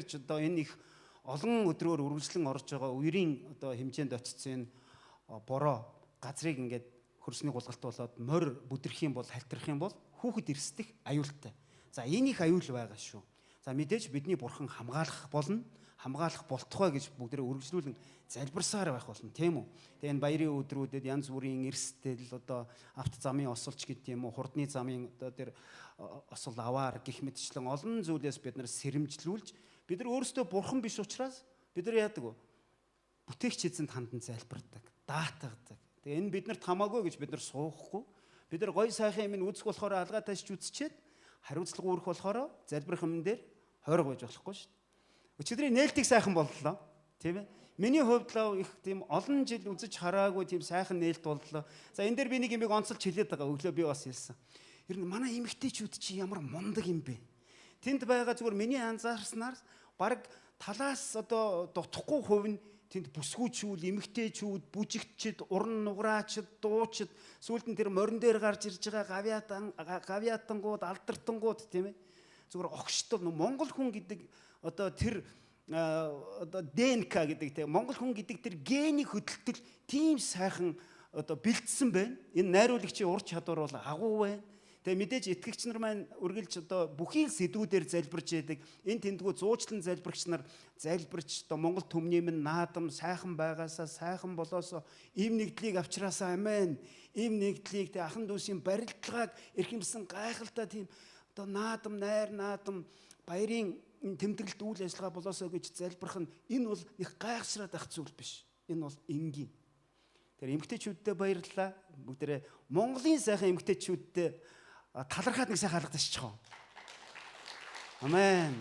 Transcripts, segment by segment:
нар ч одоо энэ их олон өдрөөр үргэлжлэн орж байгаа үерийн одоо хэмжээнд очсон энэ бороо газрыг ингээд хөрсний гулгалт болоод морь бүдрэх юм бол, халтарх юм бол хүүхэд эрсдэх аюултай. За, энэ их аюул байгаа шүү. За, мэдээж бидний бурхан хамгаалах болно, хамгаалах болтугай гэж бүгдээ үргэлжлүүлэн залбирсаар байх болно, тийм үү? Тэгээ энэ баярын өдрүүдэд янз бүрийн эрсдэл, одоо авто замын осолч гэдэг юм уу, хурдны замын одоо тэр осол, аваар гих мэтчлэн олон зүйлээс бид нар сэрэмжлүүлж, бид нар өөрсдөө бурхан биш учраас бид нар яадаг вэ? Бүтээгч эзэнд хандан залбирдаг, даатгадаг. Тэгээ энэ биднэрт хамаагүй гэж бид нар суухгүй. Бид нар гой сайхан юм үзэх болохоор алгаа ташч үзчихэд хариуцлага үүрэх болохоор залбирах юм дээр хойрог байж болохгүй шүү дээ. Өчигдрийн нээлтийг сайхан боллоо. Тийм ээ. Миний хувьд л их тийм олон жил үзэж хараагүй тийм сайхан нээлт боллоо. За, энэ дээр би нэг юмыг онцолж хэлээд байгаа. Өглөө би бас хэлсэн. Ер нь манай эмэгтэйчүүд чи ямар мундаг юм бэ? Тэнд байгаа зүгээр миний анзаарснаар баг талаас одоо дутхгүй хувь нь тэнд бүсгүүчүүд, эмэгтэйчүүд, бүжигчд, уран нуграачд, дуучид, сүүлд нь тэр морин дээр гарч ирж байгаа гавьяатан гавьяатангууд, алдартангууд, тийм ээ. Зүгээр огштол монгол хүн гэдэг одоо тэр одоо ДНК гэдэг, тийм, монгол хүн гэдэг тэр генийг хөдөлтөл тийм сайхан одоо бэлдсэн байна. Энэ найруулагчийн ур чадвар бол агуу байна. Тэгээ мэдээж итгэгч нар маань үргэлж одоо бүхий л сэдвүүдээр залбирч яадаг. Энэ тэндгүү зуучлан залбирагч нар залбирч, одоо Монгол түмний минь наадам сайхан байгаасаа, сайхан болоосоо, ийм нэгдлийг авчраасаа, амен. Ийм нэгдлийг тэг ахан дүүсийн барилдлагааг эрхэмсэн гайхалтай тийм одоо наадам, найр наадам, баярын тэмдэглэлт үйл ажиллагаа болоосоо гэж залбирах нь энэ бол нэг гайхшраад ах зүйл биш. Энэ бол энгийн. Тэр эмгтээчүүддээ баярлалаа. Бүгдээрээ Монголын сайхан эмгтээчүүддээ талархаад нэг сайхан алгадчихж. Амен.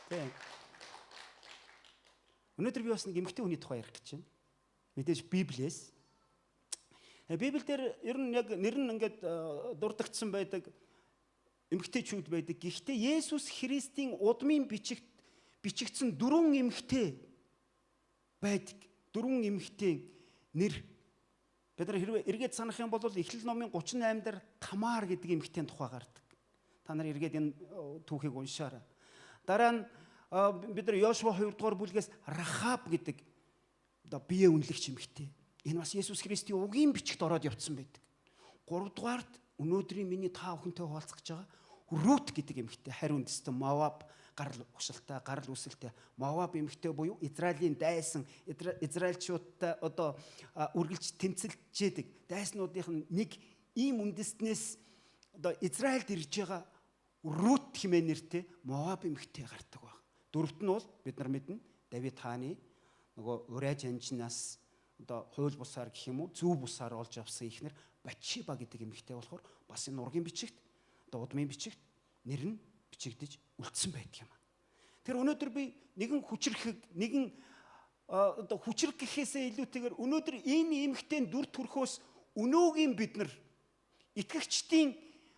Тэ. Өнөөдөр би бас нэг эмгтээ хүний тухай ярих гэж байна. Мэдээж Библиэс. Библиэлд ер нь яг нэр нь ингээд дурдгдсан байдаг эмгтээчүүд байдаг. Гэхдээ Есүс Христийн удмын бичигт бичигдсэн дөрвөн эмгтээ байдаг. Дөрвөн эмгтээ нэр. Бид нар хэрвээ эргээд санах юм бол Эхлэл номын 38 дээр Тамар гэдэг эмэгтэйн тухай гардаг. Та нар эргээд энэ түүхийг уншаарай. Дараа нь бид нар Йошуа 2 дугаар бүлгээс Рахаб гэдэг одоо бие үнэлэгч эмэгтэй. Энэ бас Есүс Христийн угийн бичигт ороод явцсан байдаг. 3 дугаарт өнөөдрийн миний та бүхэнтэй хуваалцах гэж байгаа Рут гэдэг эмэгтэй, харь үндэстэн Моаб гарал угшилтай, гарал үүсэлтэй Моаб эмэгтэй буюу Израилийн дайсан, Израильчуудтай одоо үргэлж тэмцэлжээдэг дайснуудынх нь нэг ийм үндэстнээс одоо Израильд ирж байгаа Рут хэмээн нэртэй Моаб эмэгтэй гардаг баг. Дөрөвт нь бол бид нар мэднэ, Давид хааны нөгөө урай жанжнаас одоо хууль бусаар гэх юм уу, зүү бусаар олж авсан ихнэр Батшиба гэдэг эмэгтэй болохоор бас энэ ургийн бичигт, одоо удмын бичигт нэр нь бичигдэж үлдсэн байдаг юм. Тэр өнөөдөр би нэгэн хүчрэхэг, нэгэн одоо хүчрэх гэхээсээ илүүтэйгээр өнөөдөр энэ эмэгтэйн дүр төрхөөс өнөөгийн бид нар итгэгчдийн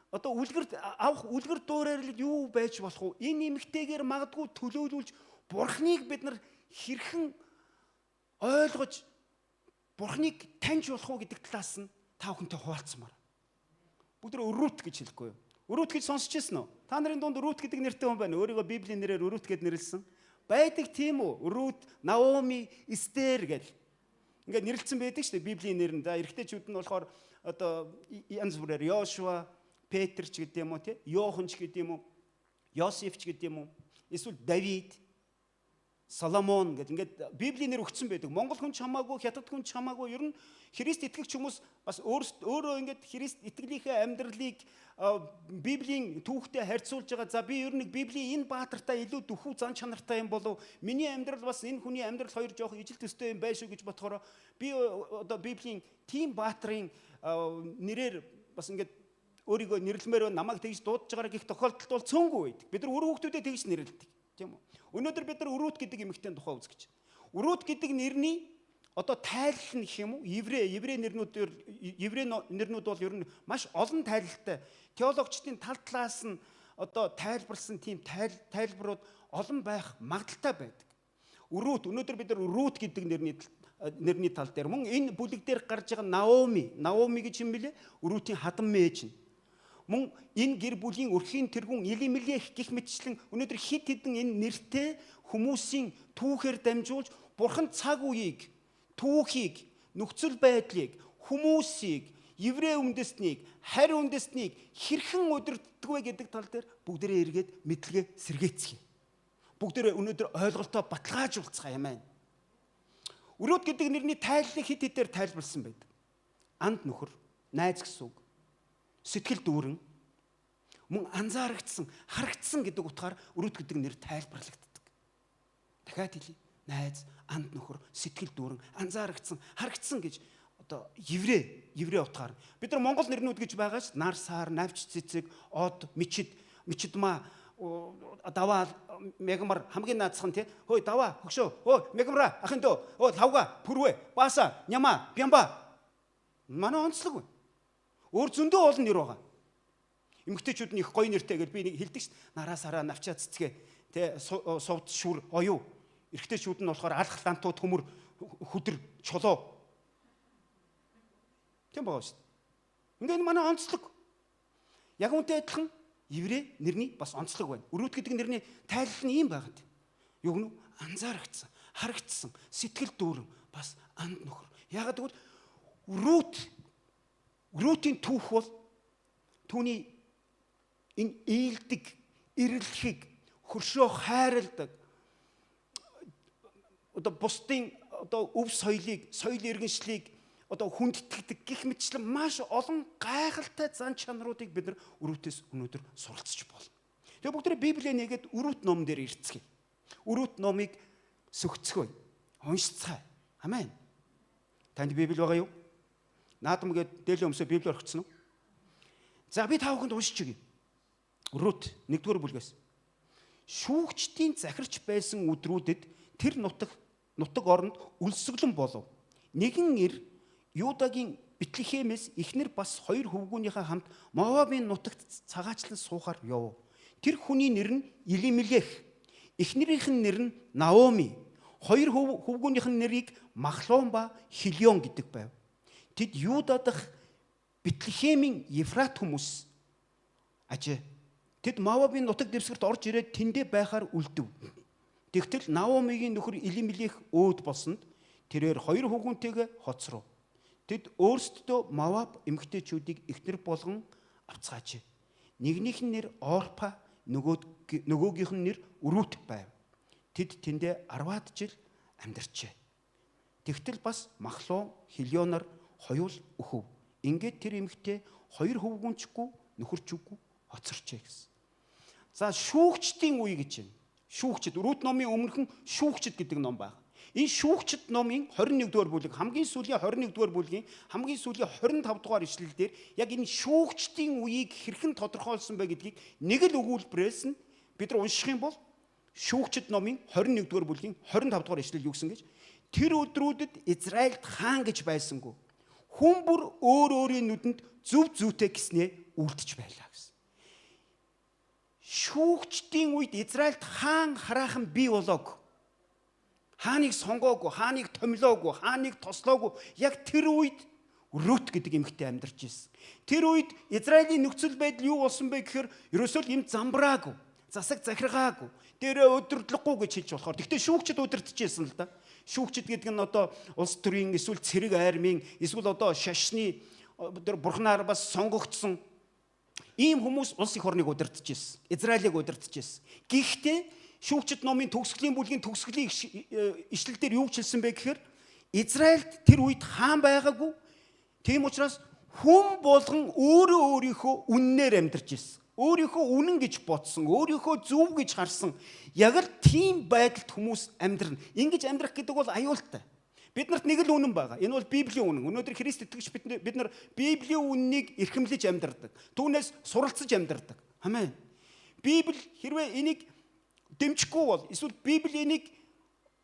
одоо үлгэр авах үлгэр дуураарлал юу байж болох вэ? Энэ эмэгтэйгээр магадгүй төлөөлүүлж Бурхныг бид нар хэрхэн ойлгож, Бурхныг таньж болох уу гэдэг талаас нь та бүхэнтэй хуваалцмаар. Бүгд Рут гэж хэлэхгүй юу? Рут гэж сонсч ирсэн үү? Та нарын дунд Рут гэдэг нэртэй хүн байна. Өөрийгөө Библийн нэрээр Рут гэд нэрлсэн. Байдаг, тийм үү? Рут, Наоми, Эстер гэл. Ингээд нэрлэлсэн байдаг шүү дээ Библийн нэр нь. За, эрэгтэйчүүд нь болохоор одоо янз бүрээр Йошуа, Петр ч гэдэг юм уу, тий? Йохан ч гэдэг юм уу? Йосеф ч гэдэг юм уу? Эсвэл Давид, Соломон гэдэг ингээд Библийн нэр өгсөн байдаг. Монгол хүн ч хамаагүй, хятад хүн ч хамаагүй, ер нь Христ итгэгч хүмүүс бас өөрөө ингээд Христ итгэлийнхээ амьдралыг Библийн түүхтэй харьцуулж байгаа. За, би ер нь Библийн энэ баатартай илүү дөхүү зан чанартай юм болов, миний амьдрал бас энэ хүний амьдрал хоёр жоох ижил төстэй юм байна шүү гэж бодохороо би одоо Библийн тийм баатрын нэрээр бас ингээд өөрийгөө нэрлэмээр, намайг тэгж дуудаж байгаараа гих тохиолдолд бол цөөнгүй байдаг. Бид нар үр хүүхдүүдэд тэгж нэрлэдэг. Тийм үү? Өнөөдөр бид нар Рут гэдэг эмэгтэйн тухай үзэх гэж байна. Рут гэдэг нэрний одоо тайлал нь гэх юм уу? Еврей нэрнүүдээр, еврей нэрнүүд бол ер нь маш олон тайлалтай. Теологчдын тал талаас нь одоо тайлбарлсан тийм тайлбарууд олон байх магадлалтай байдаг. Рут, өнөөдөр бид нар Рут гэдэг нэрний тал дээр мөн энэ бүлэг дээр гарч байгаа Наоми, Наоми гэж юм бэлээ? Рутийн хадам ээж нь. Мөн энэ гэр бүлийн өрхийн тэргүүн Елимелех гих мэтчлэн өнөөдөр хэд хэдэн энэ нэртэй хүмүүсийн түүхээр дамжуулж Бурхан цаг үеийг, түүхийг, нөхцөл байдлыг, хүмүүсийг, еврей үндэстнийг, харь үндэстнийг хэрхэн удирддаг вэ гэдэг тал дээр бүгдээрээ эргээд мэдлэгээ сэргээцгээе. Бүгдээрээ өнөөдөр ойлголтоо баталгаажуулцгаая юм байна. Өрөөд гэдэг нэрний тайллыг хэд хэдээр тайлбарлсан байдаг. Анд нөхөр, найз гэсэн үг. Сэтгэл дүүрэн, мөн анзаарагдсан, харагдсан гэдэг утгаар өрөөд гэдэг нэр тайлбарлагддаг. Дахиад хэлье. Найз, анд нөхөр, сэтгэл дүүрэн, анзаарагдсан, харагдсан гэж одоо еврей утгаар. Бид нар монгол нэрнүүд гэж байгаа ч нар сар, навч цэцэг, од, мичид, мичидма, даваа, мегмар хамгийн наацхан тий. Хөөе даваа, хөкшөө, хөө мегмара, ахын дөө, хөө лавга, пүрвэ, бааса, няма, бямба. Манай онцлог байна. Өөр зөндөө олон нэр байгаа. Эмэгтэйчүүд нь их гоё нэртэй гэж би нэг хэлдэг ш. Нараа сараа навчаа цэцгээ тий сувд шүр оюу. Эрэгтэйчүүд нь болохоор алх лантуу төмөр хүдэр чулуу. Тийм байгаа шүү дээ. Ингээд манай онцлог. Яг үнтэй адилхан еврей нэрний бас онцлог байна. Өрөөт гэдэг нэрний тайлал нь ийм байгаад. Юу гэнэ? Анзаарагдсан, харагдсан, сэтгэл дүүрэн бас анд нөхөр. Яагаад гэвэл Рутийн түүх бол түүний энэ ээлдэг, эрэлхэг, хөршөө хайрладаг одоо бусдын одоо өв соёлыг, соёл иргэншлийг одоо хүндэтгэдэг гих мэтчлэн маш олон гайхалтай зан чанаруудыг бид нар Рутээс өнөөдөр суралцж болно. Тэгээ бүгд Библийг нэгэд Рут ном дээр ирцгээе. Рут номыг сөгцгөөе. Уншицгаая. Амен. Танд Библи байгаа юу? Наадам гээд дээлэн өмсөө Библи орхицсан уу? За би та бүхэнд уншиж өгье. Рут 1-р бүлгээс. Шүүгчдийн захирч байсан өдрүүдэд тэр нутаг оронд өлсгөлэн болов. Нэгэн эр Юдагийн Бэтлехемээс эхнэр бас хоёр хөвгүүнийхээ хамт Моабын нутагт цагаачлан суухаар явв. Тэр хүний нэр нь Елимелех. Эхнэрийнх нь нэр нь Наоми. Хоёр хөвгүүнийх нь нэрийг Махлон ба Хилион гэдэг байв. Тэд Юда дахь Бэтлехемийн Ефрат хүмүүс ажээ. Тэд Моабын нутаг дэвсгэрт орж ирээд тэндээ байхаар үлдэв. Тэгтэл Наомигийн нөхөр Елимелех өөд болсонд тэрээр хоёр хөвгүүнтэйгээ хоцров. Тэд өөрсдөө Моаб эмэгтэйчүүдийг эхнэр болгон авцгаажээ. Нэгнийх нь нэр Орпа, нөгөөгийнх нь нэр Рут байв. Тэд тэндээ 10-аад жил амьдарчээ. Тэгтэл бас Махлон, Хилионор хоёул өхөв. Ингээд тэр эмэгтэй хоёр хөвгүүнчгүй, нөхөрчгүй хоцорчээ гэсэн. За шүүгчдийн үе гэж байна. Шүүгчд, Рут номын өмнөхөн шүүгчд гэдэг ном байна. Энэ шүүгчд номын 21-р бүлэг, хамгийн сүүлийн 21-р бүлгийн хамгийн сүүлийн 25-р ишлэл дээр яг энэ шүүгчдийн үеийг хэрхэн тодорхойлсон бэ гэдгийг нэг л өгүүлбэрээс нь бид нар унших юм бол шүүгчд номын 21-р бүлгийн 25-р ишлэл юу гэсэн гэж тэр өдрүүдэд Израильд хаан гэж байсангүй. Хүн бүр өөр өөрийн нүдэнд зөв зүйтэй гэснээ үлдэж байлаа гэсэн. Шүүгчдийн үед Израильд хаан хараахан бий болоог. Хааныг сонгоогүй, хааныг томилоогүй, хааныг тослоогүй. Яг тэр үед Рут гэдэг эмэгтэй амьдарч ирсэн. Тэр үед Израилийн нөхцөл байдал юу болсон бэ гэхээр ерөөсөө л юм замбраагүй, засаг захиргаагүй, дээрээ удирдлаггүй гэж хэлж болохоор. Гэхдээ шүүгчд удирдах байсан л да. Шүүгчд гэдэг нь одоо улс төрийн эсвэл цэрэг армийн эсвэл одоо шашны тэр бурхнаар бас сонгогдсон ийм хүмүүс улс их орныг удирдах байсан. Израилийг удирдах байсан. Гэхдээ шүүгчд номын төгсгөлийн бүлгийн төгсгөлийн ишлэл дээр юу ч хэлсэн бэ гэхээр Израильд тэр үед хаан байгаагүй. Тийм учраас хүн болгон өөрөө өөрийнхөө үннээр амьдарч ирсэн. Өөрийнхөө үнэн гэж бодсон, өөрийнхөө зөв гэж харсан. Яг л тийм байдалд хүмүүс амьдрна. Ингэж амьдрах гэдэг бол аюултай. Бид нарт нэг л үнэн байгаа. Энэ бол Библийн үнэн. Өнөөдөр Христ итгэгч бид нар Библийн үннийг эрхэмлэж амьдардаг. Түүнээс суралцаж амьдардаг. Амен. Библи хэрвээ энийг дэмжихгүй бол эсвэл Библи энийг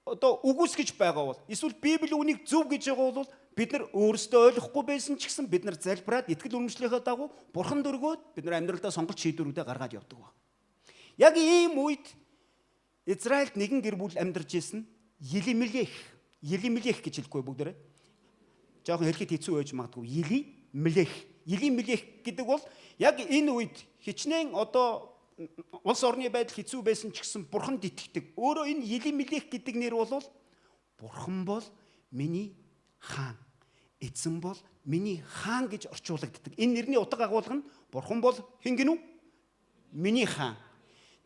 одоо үгүйсгэж байгаа бол эсвэл Библи үнийг зөв гэж байгаа бол бид нар өөрсдөө ойлгохгүй байсан ч гэсэн бид нар залбираад итгэл үнэмшлийнхээ дагуу Бурхан дөргөөд бид нар амьдралдаа сонголт шийдвэрүүдээ гаргаад явдаг баг. Яг ийм үед Израильд нэгэн гэр бүл амьдарч исэн Елимелех. Елимелех гэж хэлэхгүй бүгдээрээ. Жохон хэлэхэд хэцүү байж магадгүй. Елимелех. Елимелех гэдэг бол яг энэ үед хичнээн одоо улс орны байдал хэцүү байсан ч гэсэн бурханд итгэдэг. Өөрөө энэ Елимелех гэдэг нэр бол бурхан бол миний хаан. Эзэн бол миний хаан гэж орчуулагддаг. Энэ нэрний утга агуулга нь бурхан бол хэн гинүү? Миний хаан.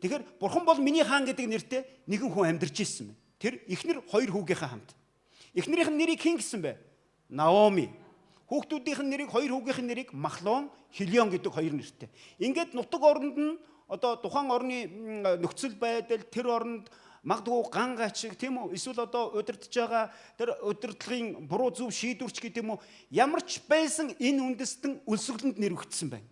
Тэгэхээр бурхан бол миний хаан гэдэг нэртэй нэгэн хүн амьдарч ирсэн байна. Тэр эхнэр хоёр хүүгийнхээ хамт. Эхнэрийнх нь нэрийг хэн гэсэн бэ? Наоми. Хүүхдүүдийнх нь нэрийг хоёр хүүгийнх нь нэрийг Махлон, Хилион гэдэг хоёр нэртэй. Ингээд нутаг оронд нь одоо тухайн орны нөхцөл байдал тэр оронд магадгүй ган гачиг тийм үү эсвэл одоо удирдах байгаа тэр удирдлагын буруу зөв шийдвэрч гэдэг юм уу ямар ч байсан энэ үндэстэн өлсгөлөнд нэрвэгдсэн байна.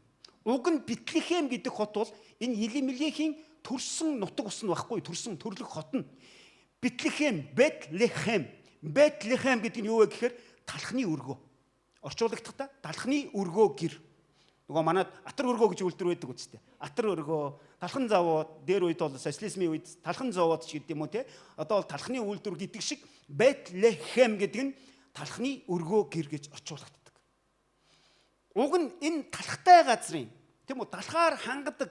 Уг нь Бэтлехэм гэдэг хот бол энэ Елимелехийн төрсөн нутаг ус нь багхгүй төрсөн төрлөх хот нь Бэтлехэм, Бэтлехэм. Бэтлехэм гэдэг нь юу вэ гэхээр талхны өргөө. Орчуулагдахдаа талхны өргөө гэр. Нөгөө манад атар өргөө гэж үйлдвэр байдаг үстэй. Атар өргөө, талхан завууд, дээр үед бол социализмын үед талхан завууд ч гэдэг юм уу те. Одоо бол талхны үйлдвэр гэдэг шиг Бэтлехэм гэдэг нь талхны өргөө гэр гэж орчуулагддаг. Уг нь энэ талхтай газрын тийм үү талхаар хангадаг,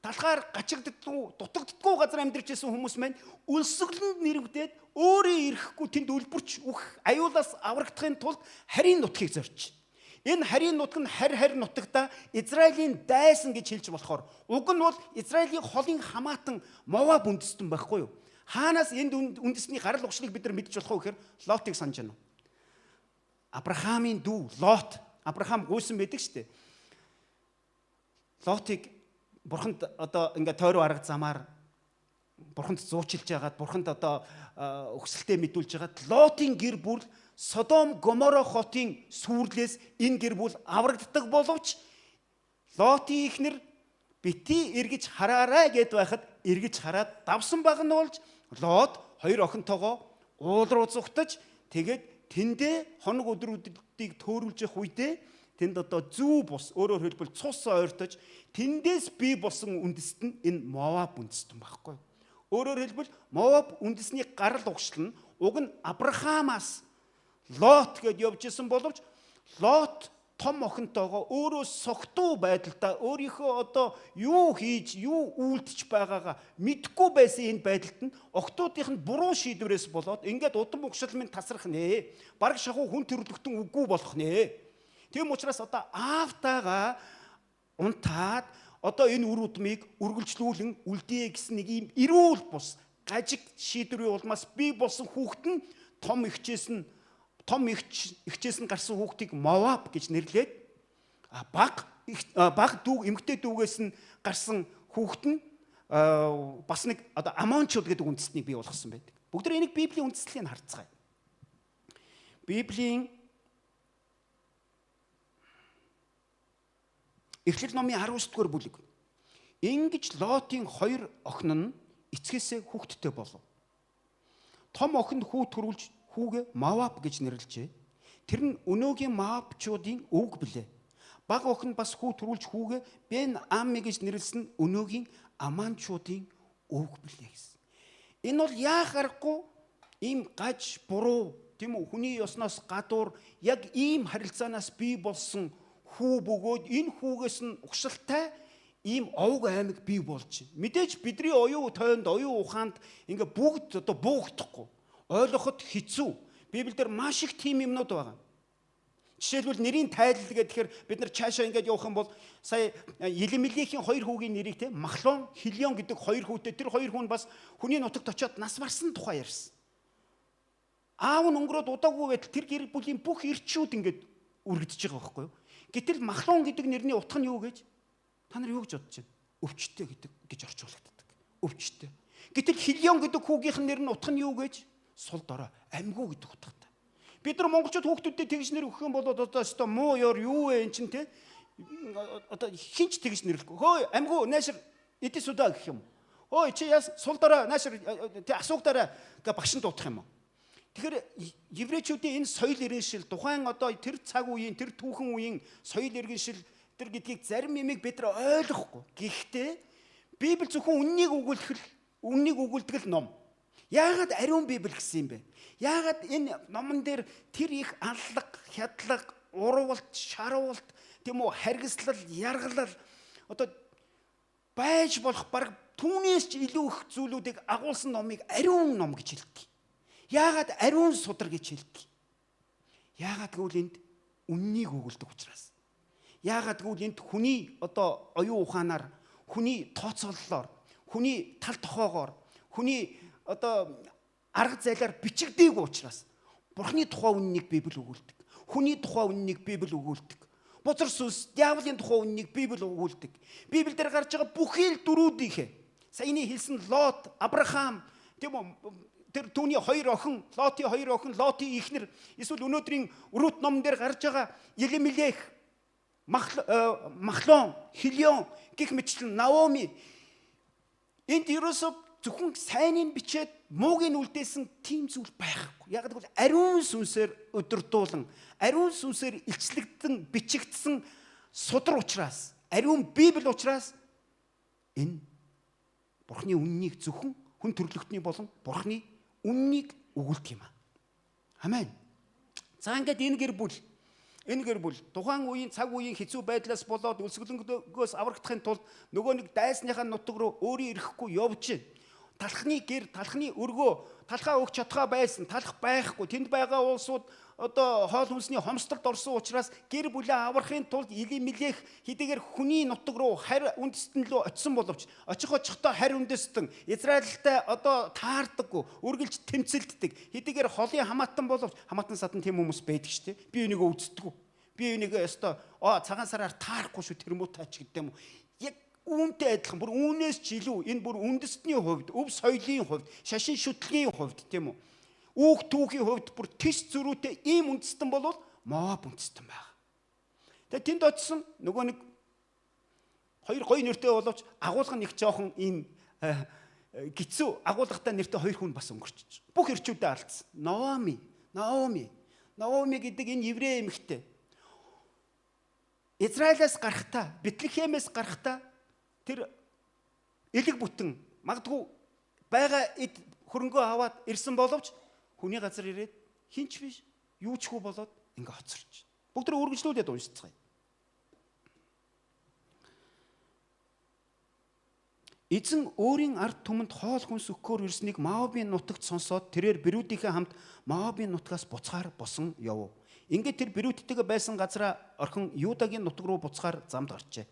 талхаар гачигддаггүй, дутагддаггүй газар амьдарч исэн хүмүүс маань өлсгөлөнд нэрвдээд өөрөө ирэхгүй тэнд өлбөрч үх аюулаас аврагдахын тулд харийн нутгийг зорж. Энэ харийн нутг нь харь харь нутагта Израилийн дайсан гэж хэлж болохоор уг нь бол Израилийн холын хамаатан Моаб үндэстэн байхгүй юу? Хаанаас энд үндэсний гарал угшлыг бид нар мэдж болох вэ гэхээр Лотыг санаж байна уу? Авраамийн дүү Лот, Авраам гуйсан байдаг шүү дээ. Лотыг бурханд одоо ингээ тойроо арга замаар бурханд зуучилж хагаад бурханд одоо өксөлтөө мэдүүлж хагаад Лотын гэр бүл Содом Гоморо хотын сүрлээс энэ гэр бүл аврагддаг боловч Лотын эхнэр бити эргэж хараарай гэд байхад эргэж хараад давсан баг нь болж Лот хоёр охинтойгоо уул руу зүхтаж тэгээд тэндээ хоног өдрүүдийг төөрүүлж явах үедээ тэнд одоо зүү бус өөрөөр хэлбэл цус ойртож тэндээс бий болсон үндэст нь энэ Моаб үндэстэн байхгүй. Өөрөөр хэлбэл Моаб үндэсний гарал угшил нь уг нь Авраамаас Лот гэд явж исэн боловч Лот том охинтойгоо өөрөө согтуу байдалтай өөрийнхөө одоо юу хийж юу үйлдэж байгаагаа мэдэхгүй байсан энэ байдалд нь охтуудынх нь буруу шийдвэрээс болоод ингээд удам угшил минь тасрах нэ. Бараг шахуу хүн төрлөختөн үгүй болох нэ. Тийм учраас одоо аавтайгаа унтаад одоо энэ үр удмыг үргэлжлүүлэн үлдээе гэсэн нэг ийм эрүүл бус гажиг шийдвэрийн улмаас бий болсон хүүхэд нь том эгчээс нь том эгчээс нь гарсан хүүхдийг Моаб гэж нэрлээд баг дүү эмэгтэй дүүгээс нь гарсан хүүхэд нь бас нэг одоо Амончууд гэдэг үндэстнийг бий болгосон байдаг. Бүгд энийг Библийн үндэслэлийг харцгаая. Библийн Эхлэл номын 19-р бүлэг. Ингэж Лотын хоёр охин нь эцгээсээ хүүхэдтэй болов. Том охин хүү төрүүлж хүүгээ Моаб гэж нэрлэжээ. Тэр нь өнөөгийн Моабчуудын өвөг билээ. Бага охин бас хүү төрүүлж хүүгээ Бен Амми гэж нэрлсэн өнөөгийн Аманчуудын өвөг билээ гэсэн. Энэ бол яах аргагүй ийм гаж буруу тийм үү хүний ёсноос гадуур яг ийм харилцаанаас бий болсон хүү бөгөөд энэ хүүгээс нь угшилтай ийм овг аймаг бий болж. Мэдээж бидний оюун тойнд, оюун ухаанд ингээ бүгд одоо буугдахгүй. Ойлгоход хэцүү. Библиэлд маш их тийм юмнууд байгаа. Жишээлбэл нэрийн тайлал гэхээр бид нар цаашаа ингээд явах юм бол сая Елимелехийн хоёр хүүгийн нэрийг те Махлон, Хилион гэдэг хоёр хүүтэй тэр хоёр хүн бас хүний нутагт очиод нас барсан тухай ярьсан. Аав нь өнгөрөөд удаагүй байтал тэр гэр бүлийн бүх ирчүүд ингээд үргэлдэж байгаа байхгүй юу? Гэтэл Махлон гэдэг нэрний утга нь юу гэж? Та нар юу гэж бодож байна? Өвчтэй гэдэг гэж орчуулагддаг. Өвчтэй. Гэтэл Хилион гэдэг хүүгийнх нь нэр нь утга нь юу гэж? Сул дорой, амьгүй гэдэг утгатай. Бид нар монголчууд хүүхдүүдэд тэгж нэр өгөх юм бол одоо өстой муу ёр юу вэ эн чинь те? Одоо хинч тэгж нэрлэхгүй. Хөөе амьгүй наашир иди сюда гэх юм. Ой чи яс сул дорой наашир тэ асуугдараа гэ багш нь дуудах юм уу? Тэгэхээр еврейчүүдийн энэ соёл иргэншил тухайн одоо тэр цаг үеийн тэр түүхэн үеийн соёл иргэншил тэр гэдгийг зарим юмыг бид нар ойлгохгүй. Гэхдээ Библи зөвхөн үннийг өгүүлэх үннийг өгүүлдэг л ном. Яагаад ариун Библи гэсэн юм бэ? Яагаад энэ номон дээр тэр их аллаг, хядлаг, урвалт, шаруулт тийм үү, харгислал, яргалал одоо байж болох баг түүнээс ч илүү их зүйлүүдийг агуулсан номыг ариун ном гэж хэлдэг. Яагаад ариун судар гэж хэлдэг? Яагаад гэвэл энд үннийг өгүүлдэг учраас. Яагаад гэвэл энд хүний одоо оюун ухаанаар, хүний тооцооллоор, хүний тал тохоогоор, хүний одоо арга зайлаар бичигдээгүй учраас Бурхны тухай үннийг Библи өгүүлдэг. Хүний тухай үннийг Библи өгүүлдэг. Бузар сүнс, диаволын тухай үннийг Библи өгүүлдэг. Библиэлд гарч байгаа бүхий л дүрүүдийнхээ саяны хэлсэн Лот, Авраам, тийм үү, тэр түүний хоёр охин, Лотын хоёр охин, Лотын эхнэр, эсвэл өнөөдрийн Рут номон дээр гарч байгаа Елимелех, Махлон, Хилион гэх мэтчлэн Наоми энд ерөөсөө зөвхөн сайныг бичээд мууг нь үлдээсэн тийм зүйл байхгүй. Яг гэвэл ариун сүнсээр удирдуулан, ариун сүнсээр илчлэгдэн бичигдсэн судар учраас, ариун Библи учраас энэ Бурхны үннийг зөвхөн хүн төрлөختний болон Бурхны үннийг өгүүлдэг юм аа. Амен. За ингээд энэ гэр бүл тухайн үеийн цаг үеийн хэцүү байдлаас болоод өлсгөлөнгөөс аврагдахын тулд нөгөө нэг дайсныхаа нутаг руу өөрийн ирэхгүй явж талхны гэр, талхны өргөө, талхаа өгч чадхаа байсан, талх байхгүй. Тэнд байгаа улсууд одоо хоол хүнсний хомсдолд орсон учраас гэр бүлээ аврахын тулд Илимелех хэдийгээр хүний нутаг руу харь үндэстэн лөө очисон боловч очих очихдоо харь үндэстэн Израильтай одоо таардаггүй, үргэлж тэмцэлддэг. Хэдийгээр холын хамаатан боловч хамаатан садан тийм хүмүүс байдаг шүү дээ. Би энийг үздэггүй. Би энийг өстой цагаан сараар таарахгүй шүү тэр муутай ч гэдэг юм уу. Яг үүнтэй адилхан бүр үүнээс ч илүү энэ бүр үндэстний хувьд, өв соёлын хувьд, шашин шүтлгийн хувьд тийм үү? Үүх түүхийн хувьд бүр тис зөрүүтэй ийм үндэстэн болвол Моаб үндэстэн байгаа. Тэгээ тэнд очисон нөгөө нэг хоёр гоё нэртэй боловч агуулга нэг жоохон ийм гिचүү агуулгатай нэртэй хоёр хүн бас өнгөрчиж. Бүх эрчүүдээ алдсан. Наоми гэдэг энэ еврей эмэгтэй Израилаас гарахдаа, Бэтлехемээс гарахдаа тэр элэг бүтэн магадгүй байгаа эд хөрөнгөө аваад ирсэн боловч хүний газар ирээд хинч биш, юу ч хүү болоод ингээ хоцорч. Бүгд тэр үргэлжлүүлээд уншицгаая. Эзэн өөрийн ард түмэнд хоол хүнс өгөхөөр ирснийг Моабын нутагт сонсоод тэрээр бэрүүдийнхээ хамт Моабын нутгаас буцгаар босон явв. Ингээд тэр бэрүүдтэйгээ байсан газараа орхин Юдагийн нутаг руу буцгаар замд гарчээ.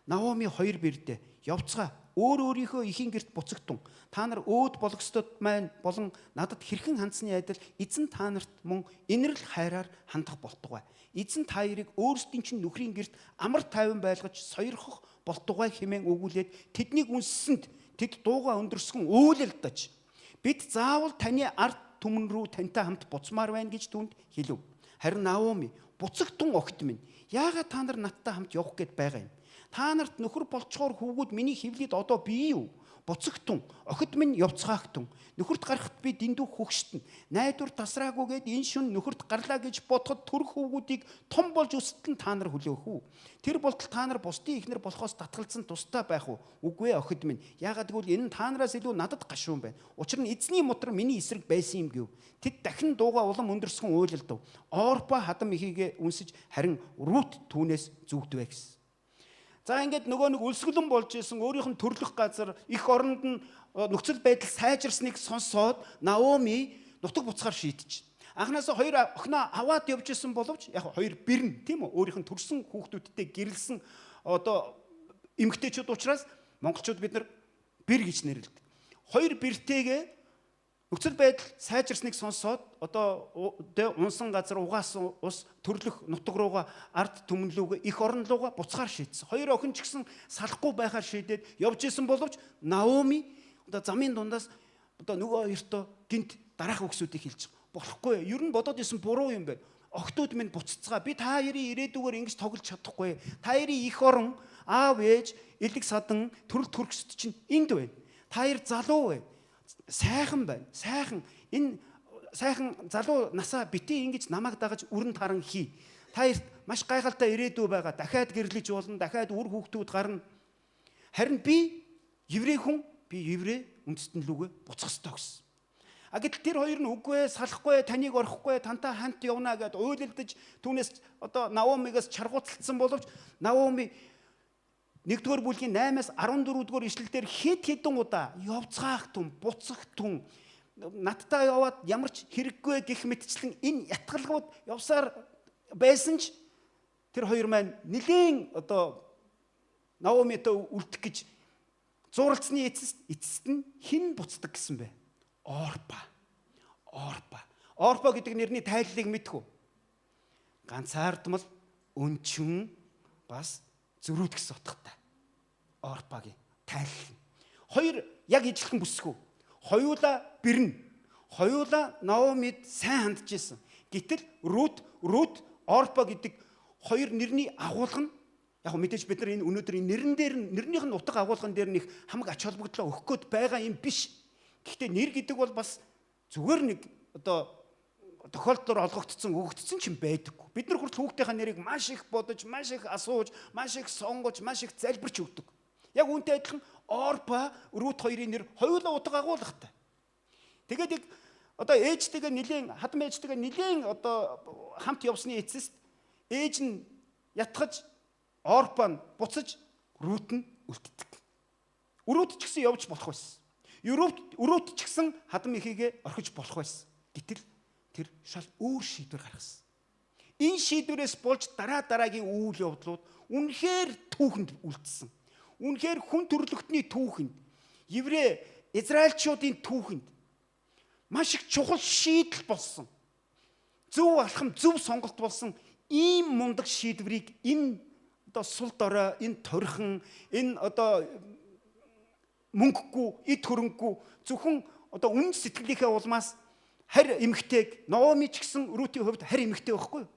Наоми хоёр бэрдээ явцгаа өөр өөрийнхөө эхийн гэрт буцагтун. Та нар өөд болгостод маань болон надад хэрхэн хандсаны адил эзэн та нарт мөн инэрл хайраар хандах болтугай. Эзэн та хоёрыг өөрсдийн чинь нөхрийн гэрт амар тайван байлгаж сойрхох болтугай хэмээн өгүүлээд тэднийг үнссэнд тэд дууга өндөрсгөн уйлалдаж бид заавал таны ард түмэн рүү тантай хамт буцмаар байна гэж түүнд хэлв. Харин Наоми буцагтун огт минь яагаад та нар надтай хамт явах гээд байгаа юм? Та нарт нөхөр болцохоор хүүгүүд миний хөвлөд одоо бий юу? Буцагтун охид минь явцгаагтун. Нөхөрт гарахад би дэндүү хөгштөн. Найдвар тасраагүйгээд энэ шүн нөхөрт гарлаа гэж бодоход төрөх хүүгүүдийг том болж өсөлтөн та нар хүлээх үү? Тэр болтол та нар бусдын эхнэр болохоос татгалзсан тустай байх уу? Үгүй ээ охид минь. Яагаад гэвэл энэ нь та нараас илүү надад гашуун байна. Учир нь эзний мутар миний эсрэг байсан юм гэв. Тэд дахин дууга улам өндөрсгөн уйлалдав. Орпа хадам ихийгээ үнсэж харин Рут түүнээс зүгдвэ гэсэн. За ингээд нөгөө нэг өлсгөлэн болж исэн өөрийнх нь төрлөх газар их оронд нь нөхцөл байдал сайжирсныг сонсоод Наоми нутаг буцгаар шийдэж. Анхнаасаа хоёр охиноо аваад явж исэн боловч яг хоёр бэрнэ тийм үү? Өөрийнх нь төрсэн хүүхдүүдтэй гэрэлсэн одоо эмэгтэйчүүд учраас монголчууд бид нар бэр гэж нэрлэдэг. Хоёр бэртэйгээ нөхцөл байдал сайжирсныг сонсоод одоо унсан газар угаасан ус төрлөх нутаг руугаа ард түмэн лүүгээ их орон руугаа буцгаар шийдсэн. Хоёр охин ч гэсэн салахгүй байхаар шийдээд явж исэн боловч Наоми одоо замын дундаас одоо нөгөө хоёртоо гинт дараах үгсүүдийг хэлж болохгүй. Ер нь бодоод исэн буруу юм байна. Охтууд минь буцацгаа. Би та хоёрын ирээдүгээр ингэж тоглож чадахгүй. Та хоёрын их орон аав ээж элэг садан төрөл төрөсд чинь энд байна. Та хоёр залуу байна. Сайхан байна. Сайхан энэ сайхан залуу насаа бити ингэж намайг дагаж өрн таран хий. Та хоёрт маш гайхалтай ирээдүй байгаа. Дахиад гэрлэж болно. Дахиад үр хүүхдүүд гарна. Харин би еврей хүн, би еврей үндэстэн лүүгээ буцах ёстой гэсэн. А гэтэл тэр хоёр нь үгүй салахгүй, таныг орхихгүй, тантай хамт явна гэд уйлалдаж түүнээс одоо Наомигаас чаргууцалдсан боловч Наоми 1-р бүлгийн 8-аас 14-р ишлэл дээр хэд хэдэн удаа явцгаах түн, буцах түн, надтай яваад ямар ч хэрэггүй гэх мэтчлэн энэ ятгалгууд явсаар байсан ч тэр хоёр маань нилээн одоо Наомитой үлдэх гэж зуралцсны эцэст нь хэн буцдаг гэсэн бэ? Орпа. Орпа. Орпа гэдэг нэрний тайллыг мэдэх үү? Ганцаардмал, өнчин, бас зөрүүд гэсэн утгатай. Орпагийн тайлал. Хоёр яг ижилхэн бүсгүй. Хоёулаа бэрнэ. Хоёулаа Наомид сайн хандж исэн. Гэтэл Рут, Орпа гэдэг хоёр нэрний агуулга нь яг мэдээж бид нар энэ өнөөдөр энэ нэрэн дээр нэрнийх нь утга агуулган дээр нэг хамаг ач холбогдлоо өгөх гээд байгаа юм биш. Гэхдээ нэр гэдэг бол бас зүгээр нэг одоо тохиолдлоор олгогдсон, өгөгдсөн ч юм байдаггүй. Бид нар хүртэл хүүхдийнхаа нэрийг маш их бодож, маш их асууж, маш их сонгож, маш их залбирч өгдөг. Яг үүнтэй адилхан Орпа, Рут хоёрын нэр хоёулаа утга агуулгатай. Тэгээд яг одоо ээжтэйгээ нилээн, хадам ээжтэйгээ нилээн одоо хамт явсны эцэст ээж нь ятгах, Орпа нь буцаж, Рут нь үлддэг. Рут ч гэсэн явж болох байсан. Рут ч гэсэн хадам эхийгээ орхиж болох байсан. Гэтэл тэр шал өөр шийдвэр гаргасан. Энэ шийдвэрээс болж дараа дараагийн үйл явдлууд үнэхээр түүхэнд үлдсэн. Үнэхээр хүн төрлөختний түүхэнд, еврей израильчуудын түүхэнд маш их чухал шийдэл болсон. Зөв алхам, зөв сонголт болсон ийм мундаг шийдвэрийг энэ одоо сул дорой, энэ торхон, энэ одоо мөнгөгүй, эд хөрөнгөгүй зөвхөн одоо үнэн сэтгэлийнхээ улмаас харь эмэгтэйг Наоми ч гэсэн Рутийн хувьд харь эмэгтэй байхгүй юу?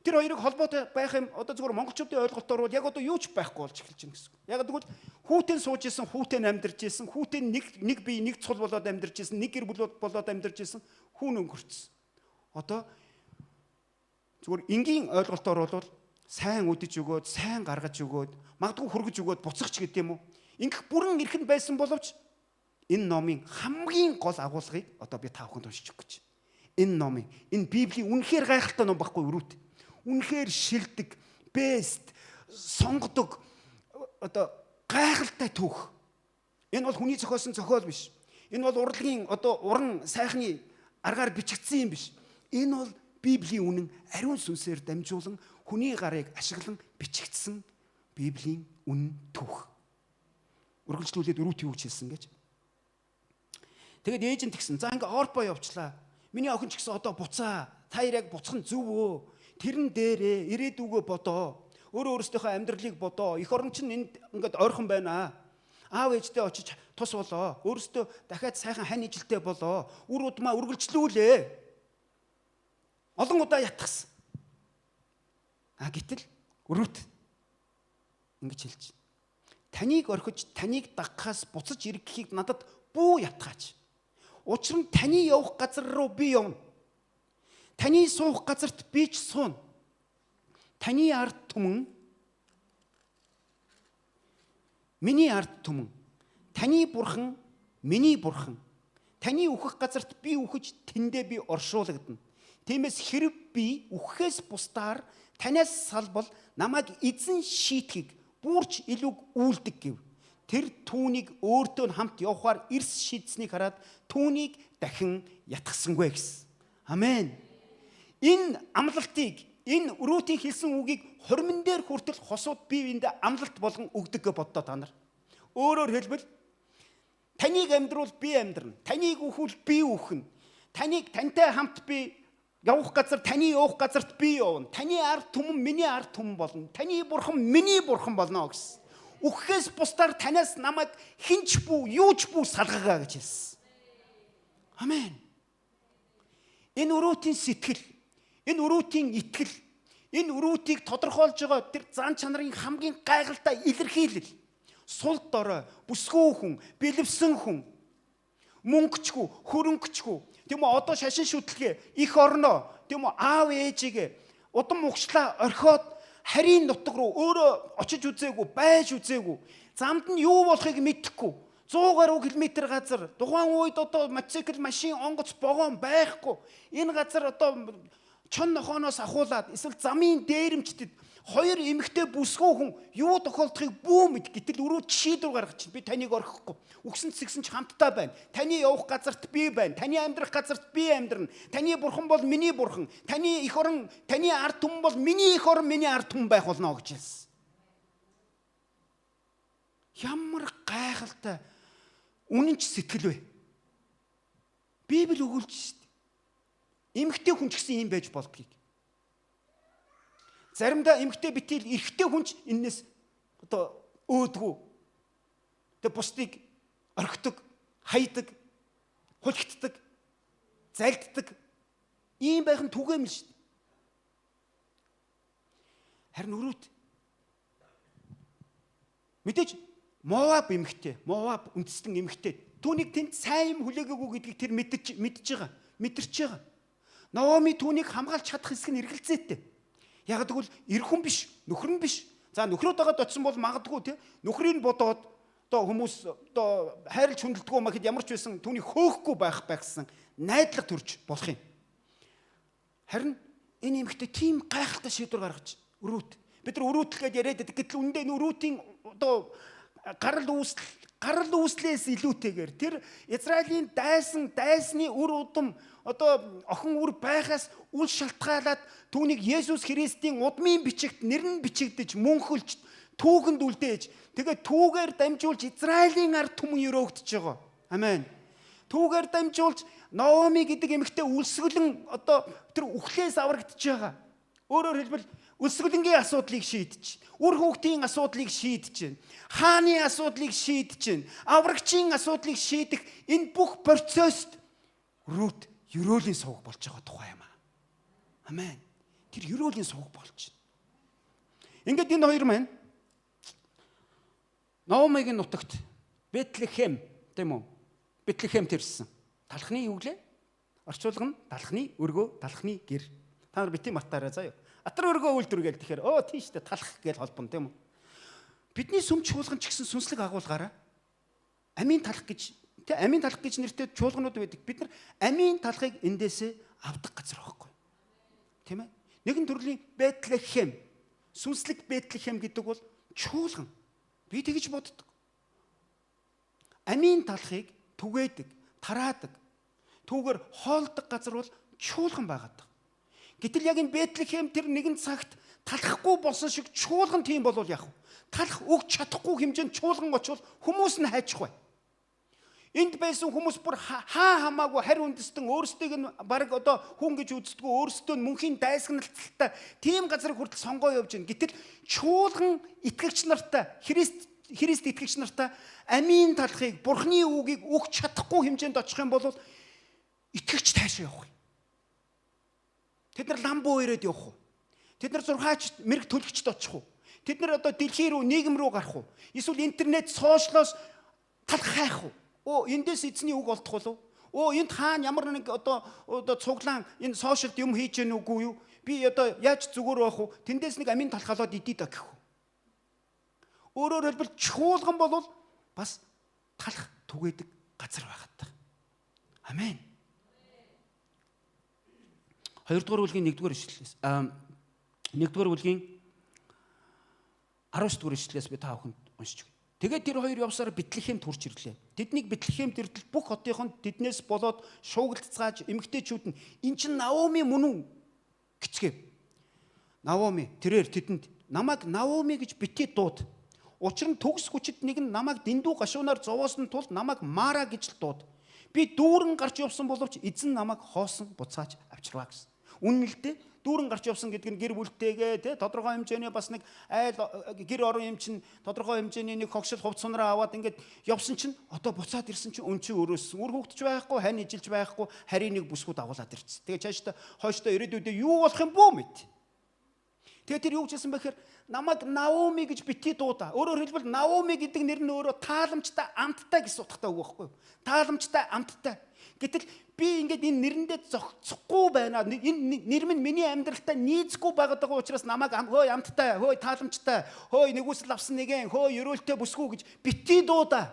Тэр хоёрыг холбоотой байх юм одоо зөвхөн монголчуудын ойлголтоор бол яг одоо юу ч байхгүй болж эхэлж байна гэсэн. Яг тэгвэл хүүтэн сууж исэн, хүүтэн амьдарч исэн, хүүтэн нэг бие нэг цул болоод амьдарч исэн, нэг гэр бүл болоод амьдарч исэн хүн өнгөрцсөн. Одоо зөвхөн энгийн ойлголтоор бол сайн үдэж өгөөд, сайн гаргаж өгөөд, магадгүй хөргөж өгөөд буцах ч гэдэм үү. Ингэх бүрэн эрх нь байсан боловч энэ номын хамгийн гол агуулгыг одоо би та бүхэнд уншиж өгөх гэж. Энэ номын, энэ Библийн үнэхээр гайхалтай ном байхгүй Рут. Үнэхээр шилдэг, best, сонгодог одоо гайхалтай түүх. Энэ бол хүний зохиосон зохиол биш. Энэ бол урлагийн одоо уран сайхны аргаар бичигдсэн юм биш. Энэ бол Библийн үнэн ариун сүнсээр дамжуулан хүний гарыг ашиглан бичигдсэн Библийн үнэн түүх. Үргэлжлүүлээд Рут юу гэж хэлсэн гэж. Тэгээд ээж нь тэгсэн. За ингээ Орпо явчлаа. Миний охин ч гэсэн одоо буцаа. Та хоёр яг буцах нь зөв өө. Тэрэн дээрээ ирээдүгөө бодоо. Өөрөө өөрсдийнхөө амьдралыг бодоо. Эх орн чинь энд ингээд ойрхон байна. Аав ээжтэй очиж тус болоо. Өөрсдөө дахиад сайхан хань ижилтэй болоо. Үр удмаа үргэлжлүүлээ. Олон удаа ятгсан. А гэтэл Рут ингэж хэлж. Таныг орхиж, таныг дагахаас буцаж ирэхийг надад бүү ятгаач. Учир нь таны явах газар руу би явна. Таны суух газарт би ч сууна. Таны ард түмэн миний ард түмэн. Таны бурхан миний бурхан. Таны үхэх газарт би үхэж тэндээ би оршуулгадана. Тиймээс хэрв би үхэхээс бусдаар танаас салбал намайг эзэн шийтгэг бүрч илүүг үйлдэг гэв. Тэр түүнийг өөртөө хамт явахаар эрс шийдсэнийг хараад түүнийг дахин ятгсангүй гэсэн. Амен. Энэ амлалтыг, энэ Рутийн хэлсэн үгийг хормон дээр хүртэл хосууд бие биендээ амлалт болгон өгдөг гэж боддоо та нар. Өөрөөр хэлбэл таныг амьдруул би амьдрна. Таныг үхвэл би үхнэ. Таныг тантай хамт би явах газар, таны явах газарт би явна. Таны ард түмэн миний ард түмэн болно. Таны бурхан миний бурхан болно гэсэн. Үхэхээс бусдаар танаас намайг хинч бүү, юу ч бүү салгагаа гэж хэлсэн. Амен. Энэ Рутийн сэтгэл, энэ Рутийн итгэл, энэ Рутийг тодорхойлж байгаа тэр зан чанарын хамгийн гайхалтай илэрхийлэл. Сул дорой, бүсгүй хүн, бэлэвсэн хүн, мөнгөчгүй, хөрөнгөчгүй, тийм үү, одоо шашин шүтлгээ, их орноо, тийм үү, аав ээжигээ удам угшлаа орхиод харийн нутаг руу өөрөө очиж үзээгүй, байж үзээгүй, замд нь юу болохыг мэдэхгүй, 100 гаруй километр газар, тухайн үед одоо мотоцикл, машин, онгоц, вагон байхгүй. Энэ газар одоо чон нохооноос ахуулаад эсвэл замын дээрэмчдэд хоёр эмэгтэй бүсгүй хүн юу тохиолдохыг бүү мэд. Гэтэл өрөө шийдвэр гаргаж чинь би таныг орхихгүй. Үгсэн цэгсэн ч хамтдаа байна. Таны явах газарт би байна. Таны амьдрах газарт би амьдрна. Таны бурхан бол миний бурхан. Таны эх орон, таны ард түмэн бол миний эх орон, миний ард түмэн байх болно гэж хэлсэн. Ямар гайхалтай үнэнч сэтгэл вэ? Библи өгүүлж шít. Эмэгтэй хүн ч гэсэн ийм байж болдгийг. Заримдаа эмэгтэй битийл эрэгтэй хүн ч энэс одоо өөдгүү. Тэгээ бусдыг орхидог, хайдаг, хулигддаг, залддаг. Ийм байх нь түгээмэл шít. Харин өрөөт мэдээж Моаб эмэгтэй, Моаб үндэстэн эмэгтэй. Түүнийг тэнд сайн юм хүлээгээгүй гэдгийг тэр мэдэж байгаа, мэдэрч байгаа. Наоми түүнийг хамгаалж чадах хэсэг нь эргэлзээтэй. Яг тэгвэл эр хүн биш, нөхөр нь биш. За нөхрөө дагаад очисон бол магадгүй тий. Нөхрийг бодоод одоо хүмүүс одоо хайрлж хүндэлдэггүй махад ямар ч байсан түүнийг хөөхгүй байх байсан найдлага төрж болох юм. Харин энэ эмэгтэй тийм гайхалтай шийдвэр гаргаж өрөөт. Бид нар өрөөтөл гэдээ яриад байдаг. Гэтэл үнэндээ энэ өрөөтийн одоо гарал үүслээс илүүтэйгээр тэр Израилийн дайсны үр удам одоо охин үр байхаас үл шалтгаалаад түүнийг Есүс Христийн удмын бичигт нэр нь бичигдэж мөнхөлж түүхэнд үлдээж тэгээд түүгээр дамжуулж Израилийн ард түмэн өрөөгдөж байгаа. Амен. Түүгээр дамжуулж Наоми гэдэг эмэгтэй үлсгэлэн одоо тэр үхлээс аврагдж байгаа. Өөрөөр хэлбэл өлсгөлөнгийн асуудлыг шийдэж, үр хүүхдийн асуудлыг шийдэж, хааны асуудлыг шийдэж, аврагчийн асуудлыг шийдэх энэ бүх процессд Рут ерөөлийн сувг болж байгаа тухай юм аа. Амен. Тэр ерөөлийн сувг болж байна. Ингээд энэ хоёр маань Наомигийн нутагт Бэтлехэм тийм үү? Бэтлехемт ирсэн. Талхны юу гэлээ? Орчуулга нь талхны өргөө, талхны гэр. Та нар бити мартаарай заяа. Атар өргөө үйлдвэр гээл тэгэхээр оо тийм шүү дээ талх гээл холбоно тийм үү? Бидний сүм чуулган ч гэсэн сүнслэг агуулгаараа амийн талх гэж тий амийн талх гэж нэртэй чуулганууд байдаг. Бид нар амийн талхыг эндээсээ авдаг газар байхгүй. Тийм ээ? Нэгэн төрлийн Бэтлехэм, сүнслэг Бэтлехэм гэдэг бол чуулган. Би тэгж боддог. Амийн талхыг түгээдэг, тараадаг. Түүгээр хоолдог газар бол чуулган байгаад. Гэтэл яг энэ Бэтлехэм тэр нэгэн цагт талахгүй болсон шиг чуулган тийм болвол яах вэ? Талах өгч чадахгүй хэмжээнд чуулган очивол хүмүүс нь хайчих бай. Энд байсан хүмүүс бүр хаа хамаагүй харь үндэстэн өөрсдийг нь баг одоо хүн гэж үздэггүй өөрсдөө нь мөнхийн дайсагналцалтай тийм газар хүртэл сонгоо явж байна. Гэтэл чуулган итгэгч нартай Христ итгэгч нартай амийн талхыг Бурхны үгийг өгч чадахгүй хэмжээнд очих юм бол итгэгч таашаа явах юм. Тэд нар ламбуу ирээд явах уу? Тэд нар зурхаач мэрэг төлөгчд очих уу? Тэд нар одоо дэлхий рүү нийгэм рүү гарах уу? Эсвэл интернет сошиалоос талх хайх уу? Оо эндээс эзний үг олдох болов? Оо энд хаана ямар нэг одоо цуглаан энэ сошиалд юм хийж гэнэ үгүй юу? Би одоо яаж зүгээр байх вэ? Тэндээс нэг амийн талхалаад идий да гэх үү? Өөрөөр хэлбэл чуулган бол бас талх түгээдэг газар байгаад. Амен. 2 дугаар бүлгийн 1 дугаар ишлэлээс 1 дугаар бүлгийн 19 дугаар ишлэлээс би та бүхэнд уншиж өгье. Тэгээд тэр хоёр явсаар Бэтлехемд хүрч ирлээ. Тэднийг Бэтлехемд ирдэл бүх хотынхон тэднээс болоод шуугилцгааж эмэгтэйчүүд нь эн чинь Наоми мөн үү гэцгээв. Наоми тэрээр тэдэнд намайг Наоми гэж битгий дууд. Учир нь төгс хүчит нэг нь намайг дэндүү гашуунаар зовоосон тул намайг Мара гэж л дууд. Би дүүрэн гарч явсан боловч эзэн намайг хоосон буцааж авчирваа гэсэн. Үнэн л дээ. Дүүрэн гарч явсан гэдэг нь гэр бүлтэйгээ тий тодорхой хэмжээний бас нэг айл гэр орон юм чинь тодорхой хэмжээний нэг хогшил хувц сунраа аваад ингээд явсан чинь одоо буцаад ирсэн чинь өн чинь өрөөссөн. Үр хөвгтж байхгүй, хань ижилж байхгүй, харийн нэг бүсгүүд агуулад ирсэн. Тэгээ цаашдаа хойшдоо ирээдүйдээ юу болох юм бүү мэд. Тэгээ тэр юу гэсэн бэхээр намайг Наоми гэж битгий дуудаа. Өөрөөр хэлбэл Наоми гэдэг нэр нь өөрөө тааламжтай, амттай гэсэн утгатай үг байхгүй юу? Тааламжтай, амттай. Гэтэл би ингээд энэ нэрэндээ зогцохгүй байна. Энэ нэр минь миний амьдралтай нийцэхгүй байгаад байгаа учраас намайг хөөе амттай, хөөе тааламжтай, хөөе нэгүсэл авсан нэгэн, хөөе ерөөлтэй бүсгүй гэж битгий дуудаа.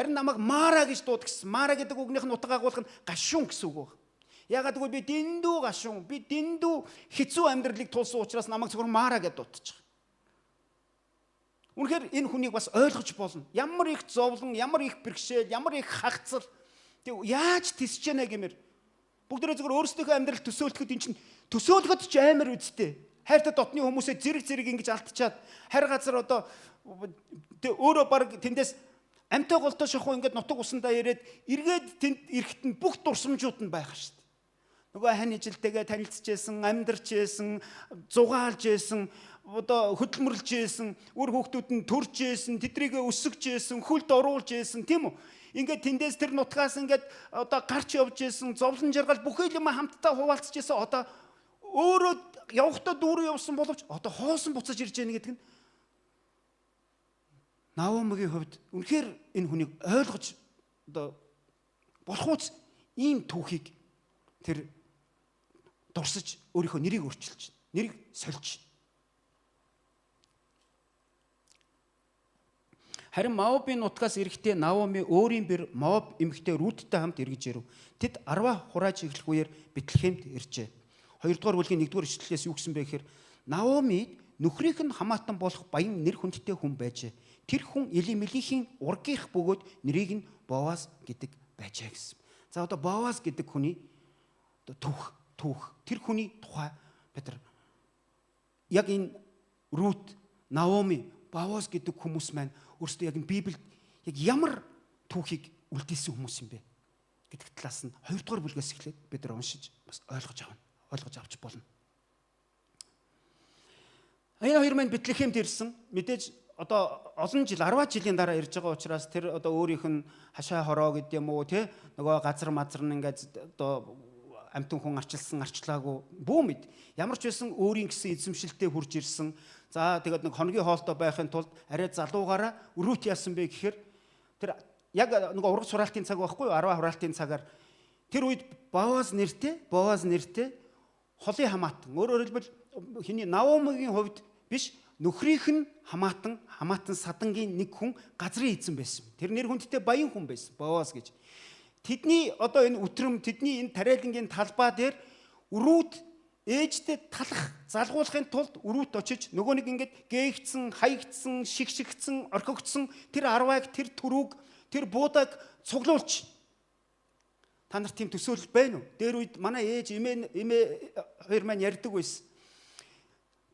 Харин намайг Мара гэж дуудгсан. Мара гэдэг үгнийх нь утга агуулга нь гашуун гэсэн үг байна. Ягаад гэвэл би дэндүү гашуун, би дэндүү хэцүү амьдралыг тулсан учраас намайг зөвхөн Мара гэж дуудчих. Үнэхээр энэ хүнийг бас ойлгож болно. Ямар их зовлон, ямар их бэрхшээл, ямар их хагцал. Тэг яаж тисэж яана гэмээр. Бүгдээрээ зөвхөн өөрсдийнхөө амьдрал төсөөлөхөд эн чинь төсөөлөхөд ч амар үсттэй. Хайртай дотны хүмүүсээ зэрэг зэрэг ингэж алдчихад харь газар одоо тэг өөрөө баг тэндээс амтай голтой шахуу ингээд нутаг усандаа ирээд эргээд тэнд ирэхэд нь бүх дурсамжууд нь байх шүү дээ. Нөгөө хань ижилтэйгээ танилцж байсан, амьдарч байсан, зугаалж байсан, одоо хөдөлмөрлж байсан, үр хүүхдүүд нь төрж байсан, тэдрийгээ өсгөж байсан, хөлд оруулж байсан, тийм үү? Ингээд тэндээс тэр нутгаас ингээд одоо гарч явж байсан, зовлон жаргал бүхэл юм хамтдаа хуваалцж байсан. Одоо өөрөө явхдаа дүүрэн явсан боловч одоо хоосон буцаж ирж яана гэдэг нь Наомигийн хувьд үнэхээр энэ хүнийг ойлгож одоо болохуйц ийм түүхийг тэр дурсаж өөрийнхөө нэрийг өөрчилж, нэрийг сольж. Харин Моабын нутгаас эрэхтэй Наоми өөрийн бэр Моаб эмэгтэй Руттэй хамт эргэж ирэв. Тэд арва хурааж эхлэх үеэр Бэтлехемд иржээ. 2 дугаар бүлгийн 1 дугаар ишлэлээс юу гэсэн бэ гэхээр Наоми нөхрийнх нь хамаатан болох баян нэр хүндтэй хүн байжээ. Тэр хүн Элимелихийн ургийнх бөгөөд нэрийг нь Боаз гэдэг байжээ гэсэн. За одоо Боаз гэдэг хүний одоо түүх тэр хүний тухай бид нар яг энэ Рут, Наоми, Боаз гэдэг хүмүүс маань өөрсдөө яг энэ Библиэд яг ямар түүхийг үлдээсэн хүмүүс юм бэ гэдэг талаас нь 2 дугаар бүлгээс эхлээд бид нар уншиж бас ойлгож авна. Ойлгож авч болно. Энэ хоёр маань Бэтлехемд ирсэн. Мэдээж одоо олон жил 10 жилийн дараа ирж байгаа учраас тэр одоо өөрийнх нь хашаа хороо гэдэг юм уу те нөгөө газар мазар нь ингээд одоо амтан хүн арчилсан арчлаагүй бүү мэд. Ямар ч байсан өөрийн гэсэн эзэмшилтэд хурж ирсэн. За тэгээд нэг хоногийн хоолтой байхын тулд арай залуугаараа Рут яасан бэ гэхээр тэр яг нөгөө ургац хураалтын цаг байхгүй юу? 10 хураалтын цагаар тэр үед Боаз нэртэй холын хамаатан. Өөрөөр хэлбэл хиний Наомигийн хувьд биш нөхрийнх нь хамаатан садангийн нэг хүн газрын эзэн байсан. Тэр нэр хүндтэй баян хүн байсан. Боаз гэж. Тэдний одоо энэ үтрэм, тэдний энэ тариалангийн талбай дээр Рут ээжтэй талах залгуулахын тулд Рут очиж нөгөө нэг ингээд гээгдсэн, хаягдсан, шигшигдсэн, орхигдсон тэр арвайг, тэр төрүүг, тэр буудаг цуглуулч. Та нарт тийм төсөөлөл байна уу? Дээр үед манай ээж эмээ хоёр маань ярьдаг байсан.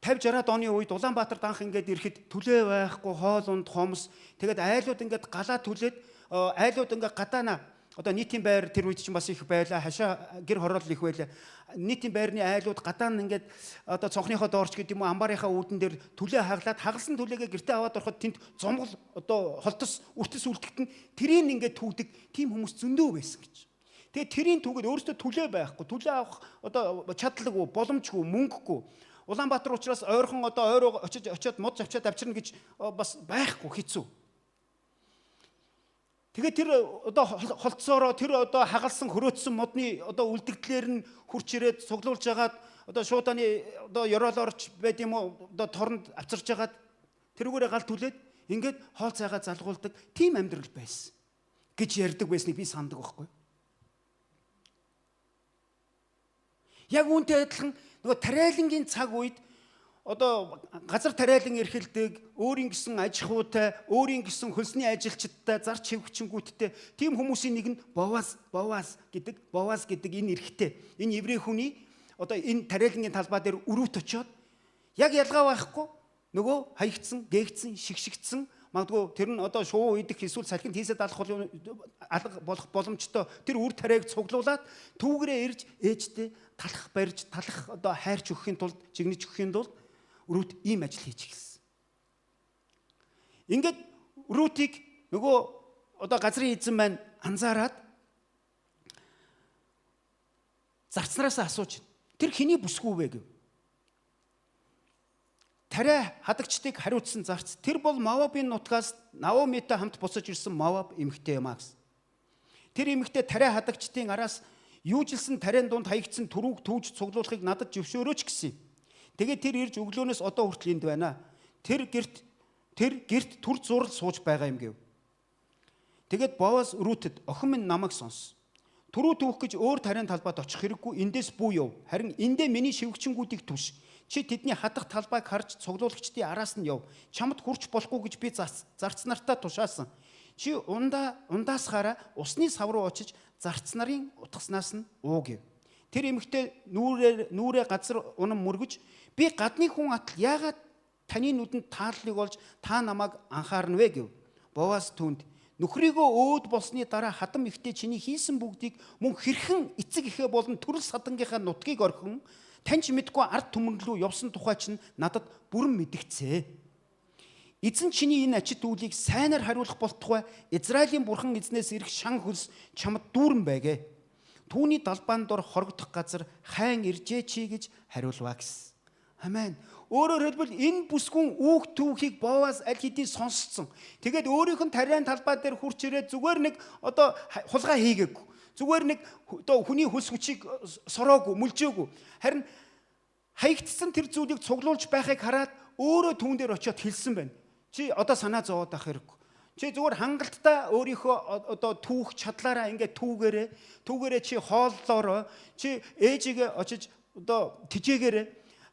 50 60-аад оны үед Улаанбаатарт анх ингээд ирэхэд түлээ байхгүй, хоол унд хомс, тэгээд айлууд ингээд галаа түлээд айлууд ингээд гадаана одоо нийтийн байр тэр үед чинь бас их байлаа, хашаа гэр хороолол их байлаа. Нийтийн байрны айлууд гадаана ингээд одоо цонхныхоо доорч гэдэг юм уу, амбарынхаа үүдэн дээр түлээ хаглаад хагалсан түлээгээ гэртээ аваад ороход тэнд зомгол одоо холтос үртэс үлдэгтэн тэрийг ингээд түүдэг тийм хүмүүс зөндөө байсан гэж. Тэгээд тэрийн түүгээд өөрөөсөө түлээ байхгүй, түлээ авах одоо чадлаггүй, боломжгүй, мөнгөгүй. Улаанбаатар учраас ойрхон одоо ойр очиж мод авчиад авчирна гэж бас байхгүй хэцүү. Тэгээд тэр одоо холцоороо тэр одоо хагалсан хөрөөцсөн модны одоо үлдэгдлэр нь хурч ирээд цуглуулж хагаад одоо шуудааны одоо ёроолоорч байд юм уу одоо торонд авчирж хагаад тэрүүгээрээ гал түлээд ингээд хоол цайгаа залгуулдаг тийм амьдрал байсан гэж ярьдаг байсныг би санадаг байхгүй. Яг үүнтэй адилхан нөгөө тариалангийн цаг үед одоо газар тариалан эрхэлдэг, өөрийн гэсэн аж ахуйтай, өөрийн гэсэн хөлсний ажилчдтай, зарч хэвчэнгүүттэй тийм хүмүүсийн нэг нь Боаз гэдэг энэ эрхтэй. Энэ еврей хүний одоо энэ тариалангийн талбай дээр өрүүт очиод яг ялгаа байхгүй нөгөө хаягдсан, гээгдсэн, шигшигдсэн магадгүй тэр нь одоо шувуу идэх эсвэл салхинд хийсэд алах алга болох боломжтой тэр үр тариаг цуглуулад түүгээрээ ирж ээжтэй талах барьж, талах одоо хайрч өгөхийн тулд, жигнэж өгөхийн тулд Рут ийм ажил хийж эхэлсэн. Ингээд Рутийг нөгөө одоо газрын эзэн маань анзаараад зарцнараас асууж, тэр хэний бүсгүй вэ гэв. Тариа хадагчдыг хариуцсан зарц тэр бол Моабын нутгаас Наомитай хамт буцаж ирсэн Моаб эмэгтэй юм а гэсэн. Тэр эмэгтэй тариа хадагчдын араас юужилсэн тариан дунд хаягдсан түрүүг түүж цуглуулахыг надад зөвшөөрөөч гэсэн юм. Тэгээд тэр ирж өглөөнөөс одоо хүртэл энд байна. Тэр гэрт түр зуурал сууж байгаа юм гэв. Тэгээд Боаз Рутэд: "Охин минь, намайг сонс. Түрүү түүх гэж өөр тариан талбайд очих хэрэггүй, эндээс бүү яв. Харин эндээ миний шивгчэнгүүдийг түш. Чи тэдний хадах талбайг харж цуглуулагчдын араас нь яв. Чамд хүрч болохгүй гэж би зарц нартаа тушаасан. Чи ундаасгаараа усны сав руу очиж зарц нарын утгаснаас нь уу" гэв. Тэр эмэгтэй нүүрээ газар унан мөргөж, "Би гадны хүн атал яагаад таны нүдэнд тааллыг олж та намайг анхаарна вэ?" гэв. Боаз түүнд: "Нөхрийгөө өөд болсны дараа хадам ихтэй чиний хийсэн бүгдийг мөн хэрхэн эцэг эхээ болон төрөл садангийнхаа нутгийг орхин таньж мэдгүй ард түмэн рүү явсан тухай чинь надад бүрэн мэдэгцээ. Эзэн чиний энэ ачит үйлийг сайнаар хариулах болтугай. Израилийн бурхан эзнээс ирэх шан хөлс чамд дүүрэн байгээ. Түүний далбаан дор хорогдох газар хайн иржээ чи" гэж хариулваа гэсэн. Амен. Өөрөөр хэлбэл, энэ бүсгүн үүх түүхийг Боаз аль хэдийн сонсцсон. Тэгээд өөрийнх нь тариан талбай дээр хурч ирээд зүгээр нэг одоо хулгай хийгээгүй. Зүгээр нэг одоо хүний хөлс хүчийг сороогүй, мүлжээгүй. Харин хаягдсан тэр зүйлийг цуглуулж байхыг хараад өөрөө түүн дээр очиод хэлсэн байна. Чи одоо санаа зовоод авах хэрэггүй. Чи зүгээр хангалттай өөрийнхөө одоо түүх чадлаараа ингээд түүгээрээ чи хооллоороо, чи ээжигээ очиж одоо тижээгээрээ,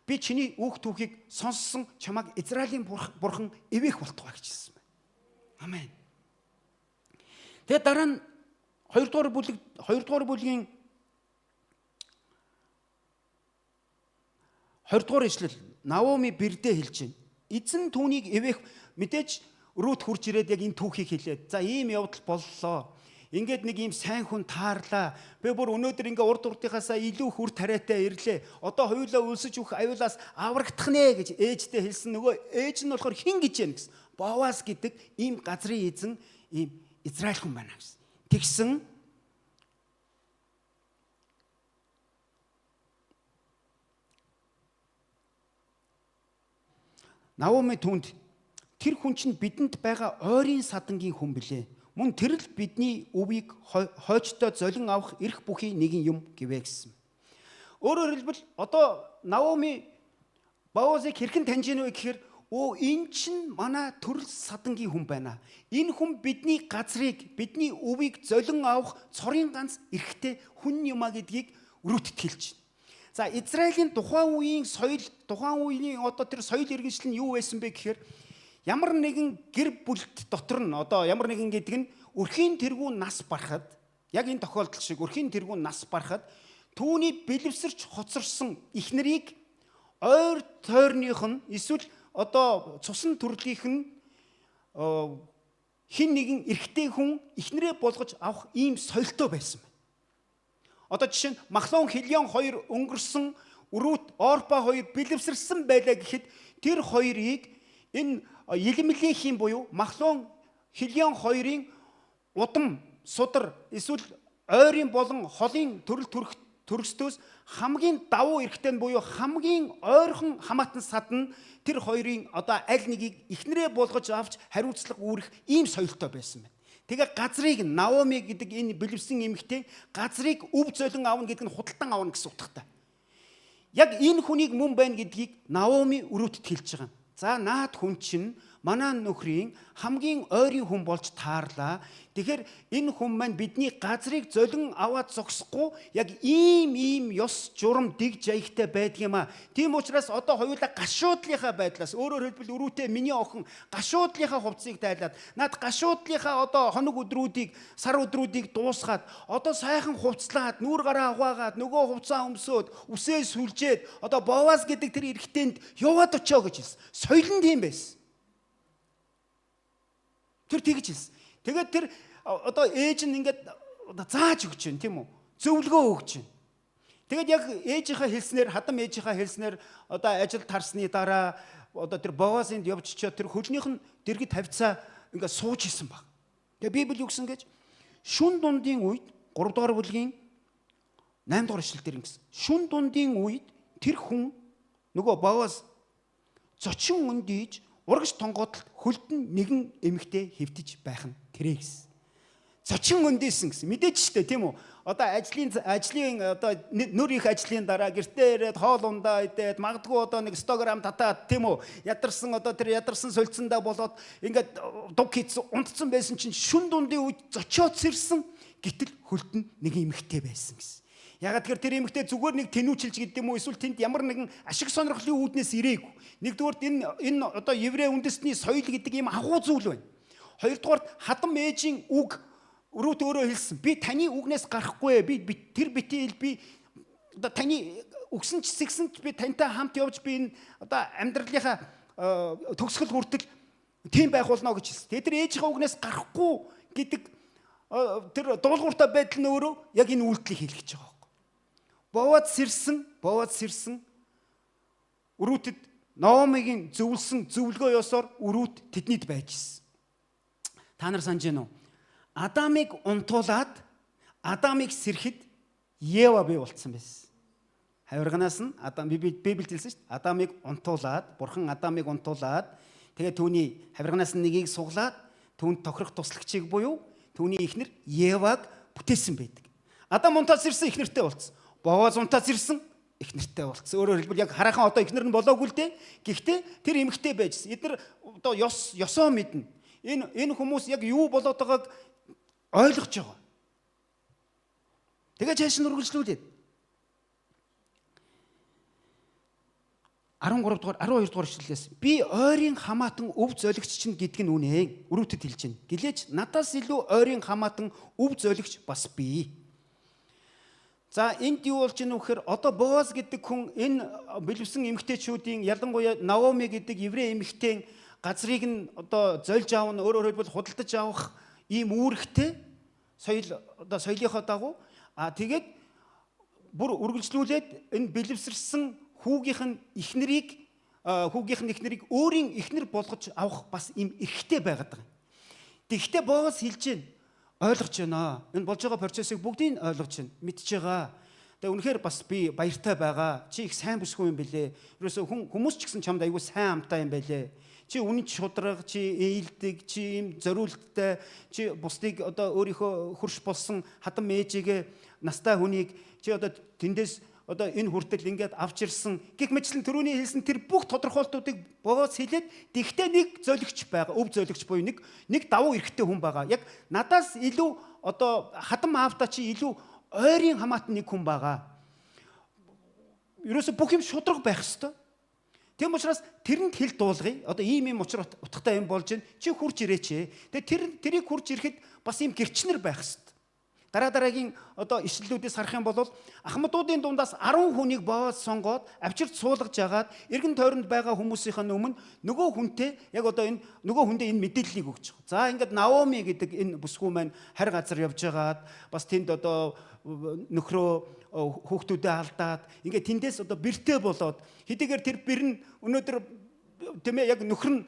би чиний үүх түүхийг сонссон, чамайг Израилийн бурхан эвээх болтугай гэж хэлсэн байна. Амен. Тэгээд дараа нь 2 дугаар бүлэг, 2 дугаар бүлгийн 20 дугаар ишлэл, Наоми бэрдээ хэлж байна. Эзэн түүнийг эвээх. Мэдээж Рут хурж ирээд яг энэ түүхийг хэлээд, за, ийм явдал боллоо. Ингээд нэг ийм сайн хүн таарлаа. Би бүр өнөөдөр ингээ урд урдынхаасаа илүү хүр тариатай ирлээ. Одоо хоёулаа өлсөж өгөх аюулаас аврагдах нэ гэж ээжтэй хэлсэн. Нөгөө ээж нь болохоор хэн гэж яана гэсэн. Боаз гэдэг ийм газрын эзэн, ийм Израиль хүн байна гэсэн. Тэгсэн Наоми түүнд: "Тэр хүн чинь бидэнд байгаа ойрын садангийн хүн билээ. Мөн тэр л бидний өвийг хойчтой золин авах эрх бүхий нэгэн юм" гэвэ гэсэн. Өөрөөр хэлбэл, одоо Наоми Боозыг хэрхэн таньж гэнэ вэ гэхээр, өө, энэ чинь манай төрөл садангийн хүн байна. Энэ хүн бидний газрыг, бидний өвийг золин авах цорын ганц эрхтэй хүн юм а гэдгийг Рутэд хэлж байна. За, Израилийн тухайн үеийн соёл, тухайн үеийн одоо тэр соёл иргэншил нь юу байсан бэ гэхээр ямар нэгэн гэр бүлд дотор нь одоо ямар нэгэн гэдэг нь өрхийн тэргүү нас барахад, яг энэ тохиолдол шиг өрхийн тэргүү нас барахад түүний бэлэвсэрч хоцорсон эхнэрийг ойр тойрных нь эсвэл одоо цусан төрлийнх нь хэн нэгэн эрэгтэй хүн эхнэрээ болгож авах ийм соёлтой байсан байна. Одоо жишээ нь, Махлон, Хилион хоёр өнгөрсөн, Рут, Орпа хоёр бэлэвсэрсэн байлаа гэхэд тэр хоёрыг энэ Елимелехийн буюу Махлон, Хилион хоёрын удам судар эсвэл ойрын болон холын төрөл төрх төрөстөөс хамгийн давуу эрэгтэй нь буюу хамгийн ойрхон хамаатан сад нь тэр хоёрын одоо аль нэгийг эхнэрээ болгож авч хариуцлага үүрэх ийм соёлтой байсан байна. Тэгээ газрыг Наоми гэдэг энэ бэлэвсэн эмэгтэй газрыг өв золин авна гэдэг нь худалдан авна гэсэн утгатай. Яг энэ хүнийг мөн байна гэдгийг Наоми Рутэд хэлж байгаа юм. За, наад хүн чинь манай нөхрийн хамгийн ойрын хүн болж таарлаа. Тэгэхээр энэ хүн маань бидний газрыг золин аваад зогсохгүй, яг ийм ийм ёс журам, дэг жаягтай байдаг юм а. Тийм учраас одоо хоёулаа гашуудлынхаа байдлаас, өөрөөр хэлбэл, Рутээ, миний охин, гашуудлынхаа хувцсыг тайлаад, наад гашуудлынхаа одоо хоног өдрүүдийг, сар өдрүүдийг дуусгаад, одоо сайхан хувцлаад, нүүр гараа угаагаад, нөгөө хувцаа өмсөөд, үсээ сүлжээд одоо Боаз гэдэг тэр эрэгтэйнд яваад очоо гэж хэлсэн. Соёл нь тийм байсан. Тэр тэгж хэлсэн. Тэгээд тэр одоо ээж нь ингээд одоо зааж өгч байна, тийм үү? Зөвлөгөө өгч байна. Тэгээд яг ээжийнхээ хэлснээр, хадам ээжийнхээ хэлснээр одоо ажил тарсны дараа одоо тэр Боазынд явж чаа тэр хөлнийх нь дэргэд хавцаа ингээд сууж исэн баг. Тэгээ Библи юу гэсэн гэж, шүн дундын үед, 3 дугаар бүлгийн 8 дугаар ишлэл дээр ингэсэн. Шүн дундын үед тэр хүн, нөгөө Боаз, зочин өндийж урагш тонгоотол хөлдөн нэгэн эмэгтэй хэвтэж байх нь тэрэ гэсэн. Зочин өндөөсөн гэсэн. Мэдээч штэ, тийм үү? Одоо ажлын одоо нүр их ажлын дараа гэртээ ирээд хоол ундаа идээд, магадгүй одоо нэг 100 г татаад, тийм үү? Ядарсан, одоо тэр ядарсан солилцсондоо болоод ингээд дуг хийцэн унтцсан байсан чинь шүн дундын үед зочиод сэрсэн. Гэтэл хөлд нь нэг эмэгтэй байсан гэсэн. Ягаад тэгэхээр тэр эмэгтэй зүгээр нэг тэнүүчилж гэдэг юм уу, эсвэл тэнд ямар нэгэн ашиг сонирхлын үүднээс ирээгүй. Нэгдүгээрт энэ одоо еврей үндэстний соёл гэдэг ийм агуу зүйл байна. Хоёрдугаарт хадам ээжийн үг. Рут өөрөө хэлсэн. Би таны үгнээс гарахгүй. Би тэр бити хэл, би одоо таны үгсэн ч сэгсэн ч би тантай хамт явж, би энэ одоо амьдралынхаа төгсгөл хүртэл тийм байх болно гэж хэлсэн. Тэгээ тэр ээжийнхээ үгнээс гарахгүй гэдэг тэр дуулууртай байдал нь өөрөө яг энэ үйлдэлийг хэлэх гэж байгаа байхгүй. Бовоаз сэрсэн. Рутэд Наомигийн зөвлөсөн зөвлөгөө ёсоор Рут тэднийд байж ирсэн. Та нар санаж байна уу? Адамыг унтуулад Адамыг сэрэхэд Ева бий болцсон байсан. Хавирганаас нь Адам, Библиэд хэлсэн шүү дээ. Адамыг унтуулад, Бурхан Адамыг унтуулад, тэгээ түүний хавирганаас нь нэгийг суглаад, түүнд тохирох туслагчийг буюу түүний эхнэр Еваг бүтээсэн байдаг. Адам унтаад сэрсэн, эхнэртэй болцсон. Бовоаз унтаад сэрсэн, эхнэртэй болцсон. Өөрөөр хэлбэл яг хараахан одоо эхнэр нь болоогүй л дээ. Гэхдээ тэр эмэгтэй байжсэн. Эдгээр одоо ёс ёсоо мэднэ. Энэ хүмүүс яг юу болоод байгааг ойлгож байгаа. Тэгээ цааш нь үргэлжлүүлээд 13 дугаар, 12 дугаар ишлэлээс: "Би ойрын хамаатан өв золигч чинь гэдэг нь үнэ." Рутэд хэлж байна. "Гэлээч надаас илүү ойрын хамаатан өв золигч бас бий." За, энд юу болж ийнө гэхээр одоо Боаз гэдэг хүн энэ бэлэвсэн эмэгтэйчүүдийн, ялангуяа Наоми гэдэг еврей эмэгтэй газрыг нь одоо зольж аавна, өөрөөр хэлбэл худалдаж авах ийм үүрэгтэй соёл, одоо соёлынхоо дагуу. А тэгээд бүр үргэлжлүүлээд энэ бэлэвсэрсэн хүүгийнх нь эхнэрийг өөрийн эхнэр болгож авах бас ийм эрхтэй байгаад байгаа. Тэгэхдээ Боаз хэлж байна. Ойлгож байна. Энэ болж байгаа процессыг бүгдийг ойлгож байна. Мэдж байгаа. Тэгээ үнэхээр бас би баяртай байгаа. Чи их сайн бүсгүй юм бэлээ. Ерөөсөө хүн хүмүүс ч гэсэн чамд айгүй сайн амтай юм бэлээ. Чи үнэн шударга, чи ээлдэг, чи ийм зориулттай, чи бусдыг одоо өөрийнхөө хөрш болсон хадам ээжигээ, настай хүнийг чи одоо тэндээс одоо энэ хүртэл ингээд авч ирсэн гэх мэтлэн түрүүний хэлсэн тэр бүх тодорхойлтуудыг Боаз хэлээд, тэгтээ нэг золигч байгаа, өв золигч буюу нэг давуу эрхтэй хүн байгаа. Яг надаас илүү одоо хадам аавдаа чи илүү ойрын хамаатан нэг хүн байгаа. Ерөөсө бүх юм шударга байх ёстой. Тийм учраас тэрэнд хэл дуулгая. Одоо ийм ийм учир утгатай юм болж байна. Чи хурж ирээч. Тэгээ тэрийг хурж ирэхэд бас ийм гэрчнэр байх ёстой. Дараа дараагийн одоо ишлэлүүдээс харах юм бол ахмадуудын дундаас 10 хүнийг Боаз сонгоод авчирч суулгаж жагаад эргэн тойронд байгаа хүмүүсийн өмнө нөгөө хүнтэй яг одоо энэ нөгөө хүндээ энэ мэдээллийг өгч байгаа. За, ингээд Наоми гэдэг энэ бүсгүй маань харь газар явж байгаад бас тэнд одоо нөхрөө, хүүхдүүдээ алдаад, ингээд тэндээс одоо бэртэй болоод, хэдийгээр тэр бэр нь өнөөдөр, тийм ээ, яг нөхөр нь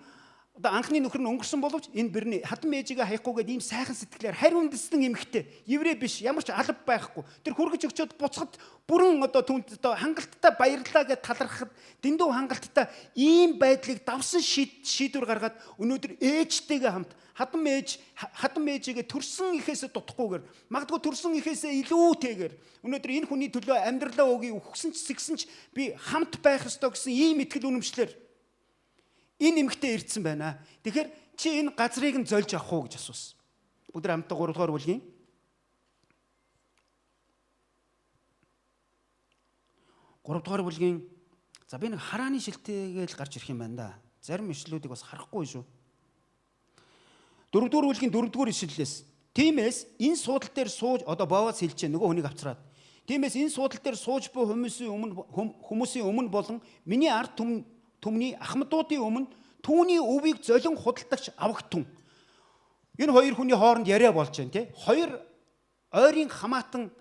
одоо анхны нөхөр нь өнгөрсөн боловч энэ бэрний хадам ээжигээ хаяхгүйгээд ийм сайхан сэтгэлээр харь үндэстэн эмэгтэй, еврей биш, ямар ч алба байхгүй, тэр хүргэж өгчөөд буцахад бүрэн одоо түүнд одоо хангалттай баярлаа гэж талархахад дэндүү хангалттай ийм байдлыг давсан шийдвэр гаргаад өнөөдөр ээжтэйгээ хамт хадам ээжигээ төрсөн эхээсээ дутахгүйгээр, магадгүй төрсөн эхээсээ илүүтэйгээр өнөөдөр энэ хүний төлөө амьдралаа өгье, үхсэн ч сэгсэн ч би хамт байх ёстой гэсэн ийм итгэл үнэмшлэр энэ эмэгтэй ирдсэн байна. Тэгэхээр чи энэ газрыг нь зольж авах уу гэж асуусан. Бүгд хамтдаа 3 дугаар бүлгийн 3 дугаар бүлгийн, за, би нэг харааны шилтэйгээ л гарч ирэх юм байна да. Зарим ишлүүдийг бас харахгүй шүү. 4 дугаар бүлгийн 4 дугаар ишлэлээс: "Тиймээс энэ суудал дээр сууж", одоо Боаз хэлж нөгөө хүнийг авчраад, "Тиймээс энэ суудал дээр сууж буй хүмүүсийн өмнө болон миний ард түмний ахмадуудын өмнө түүний өвийг золин худалдагч авагтун." Энэ хоёр хүний хооронд яриа болж байна, тий. Хоёр ойрын хамаатан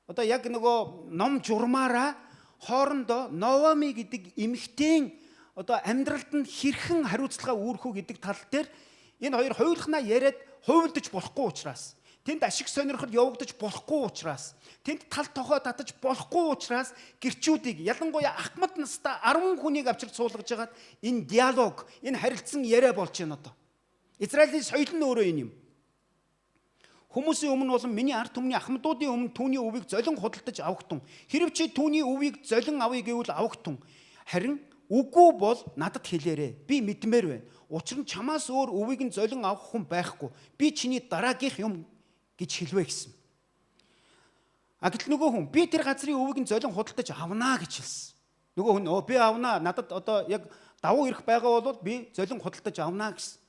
одоо яг нөгөө ном журмаараа хоорондоо Наоми гэдэг эмэгтэйн одоо амьдралд нь хэрхэн хариуцлага үүрэх үү гэдэг тал дээр энэ хоёр хоёулахнаа яриад хувилдаж болохгүй учраас, тэнд ашиг сонирхол явагдаж болохгүй учраас, тэнд тал тохой татаж болохгүй учраас гэрчүүдийг, ялангуяа ахмад настай 10 хүнийг авчирч суулгаж байгаад энэ диалог, энэ харилцан яриа болж байна одоо. Израилийн соёл нь өөрөө энэ юм. Хүмүүсийн өмнө болон миний ард түмний ахмадуудын өмнө түүний өвийг золин худалдаж авахтун. Хэрв чи түүний өвийг золин авъя гэвэл авахтун. Харин үгүй бол надад хэлээрэй. Би мэдмээр байна. Учир нь чамаас өөр өвийг нь золин авах хүн байхгүй. Би чиний дараагийнх юм гэж хэлвэ гэсэн. А гэтэл нөгөө хүн би тэр газрын өвийг нь золин худалдаж авнаа гэж хэлсэн. Нөгөө хүн би авнаа, надад одоо яг давуу эрх байгаа бол би золин худалдаж авнаа гэсэн.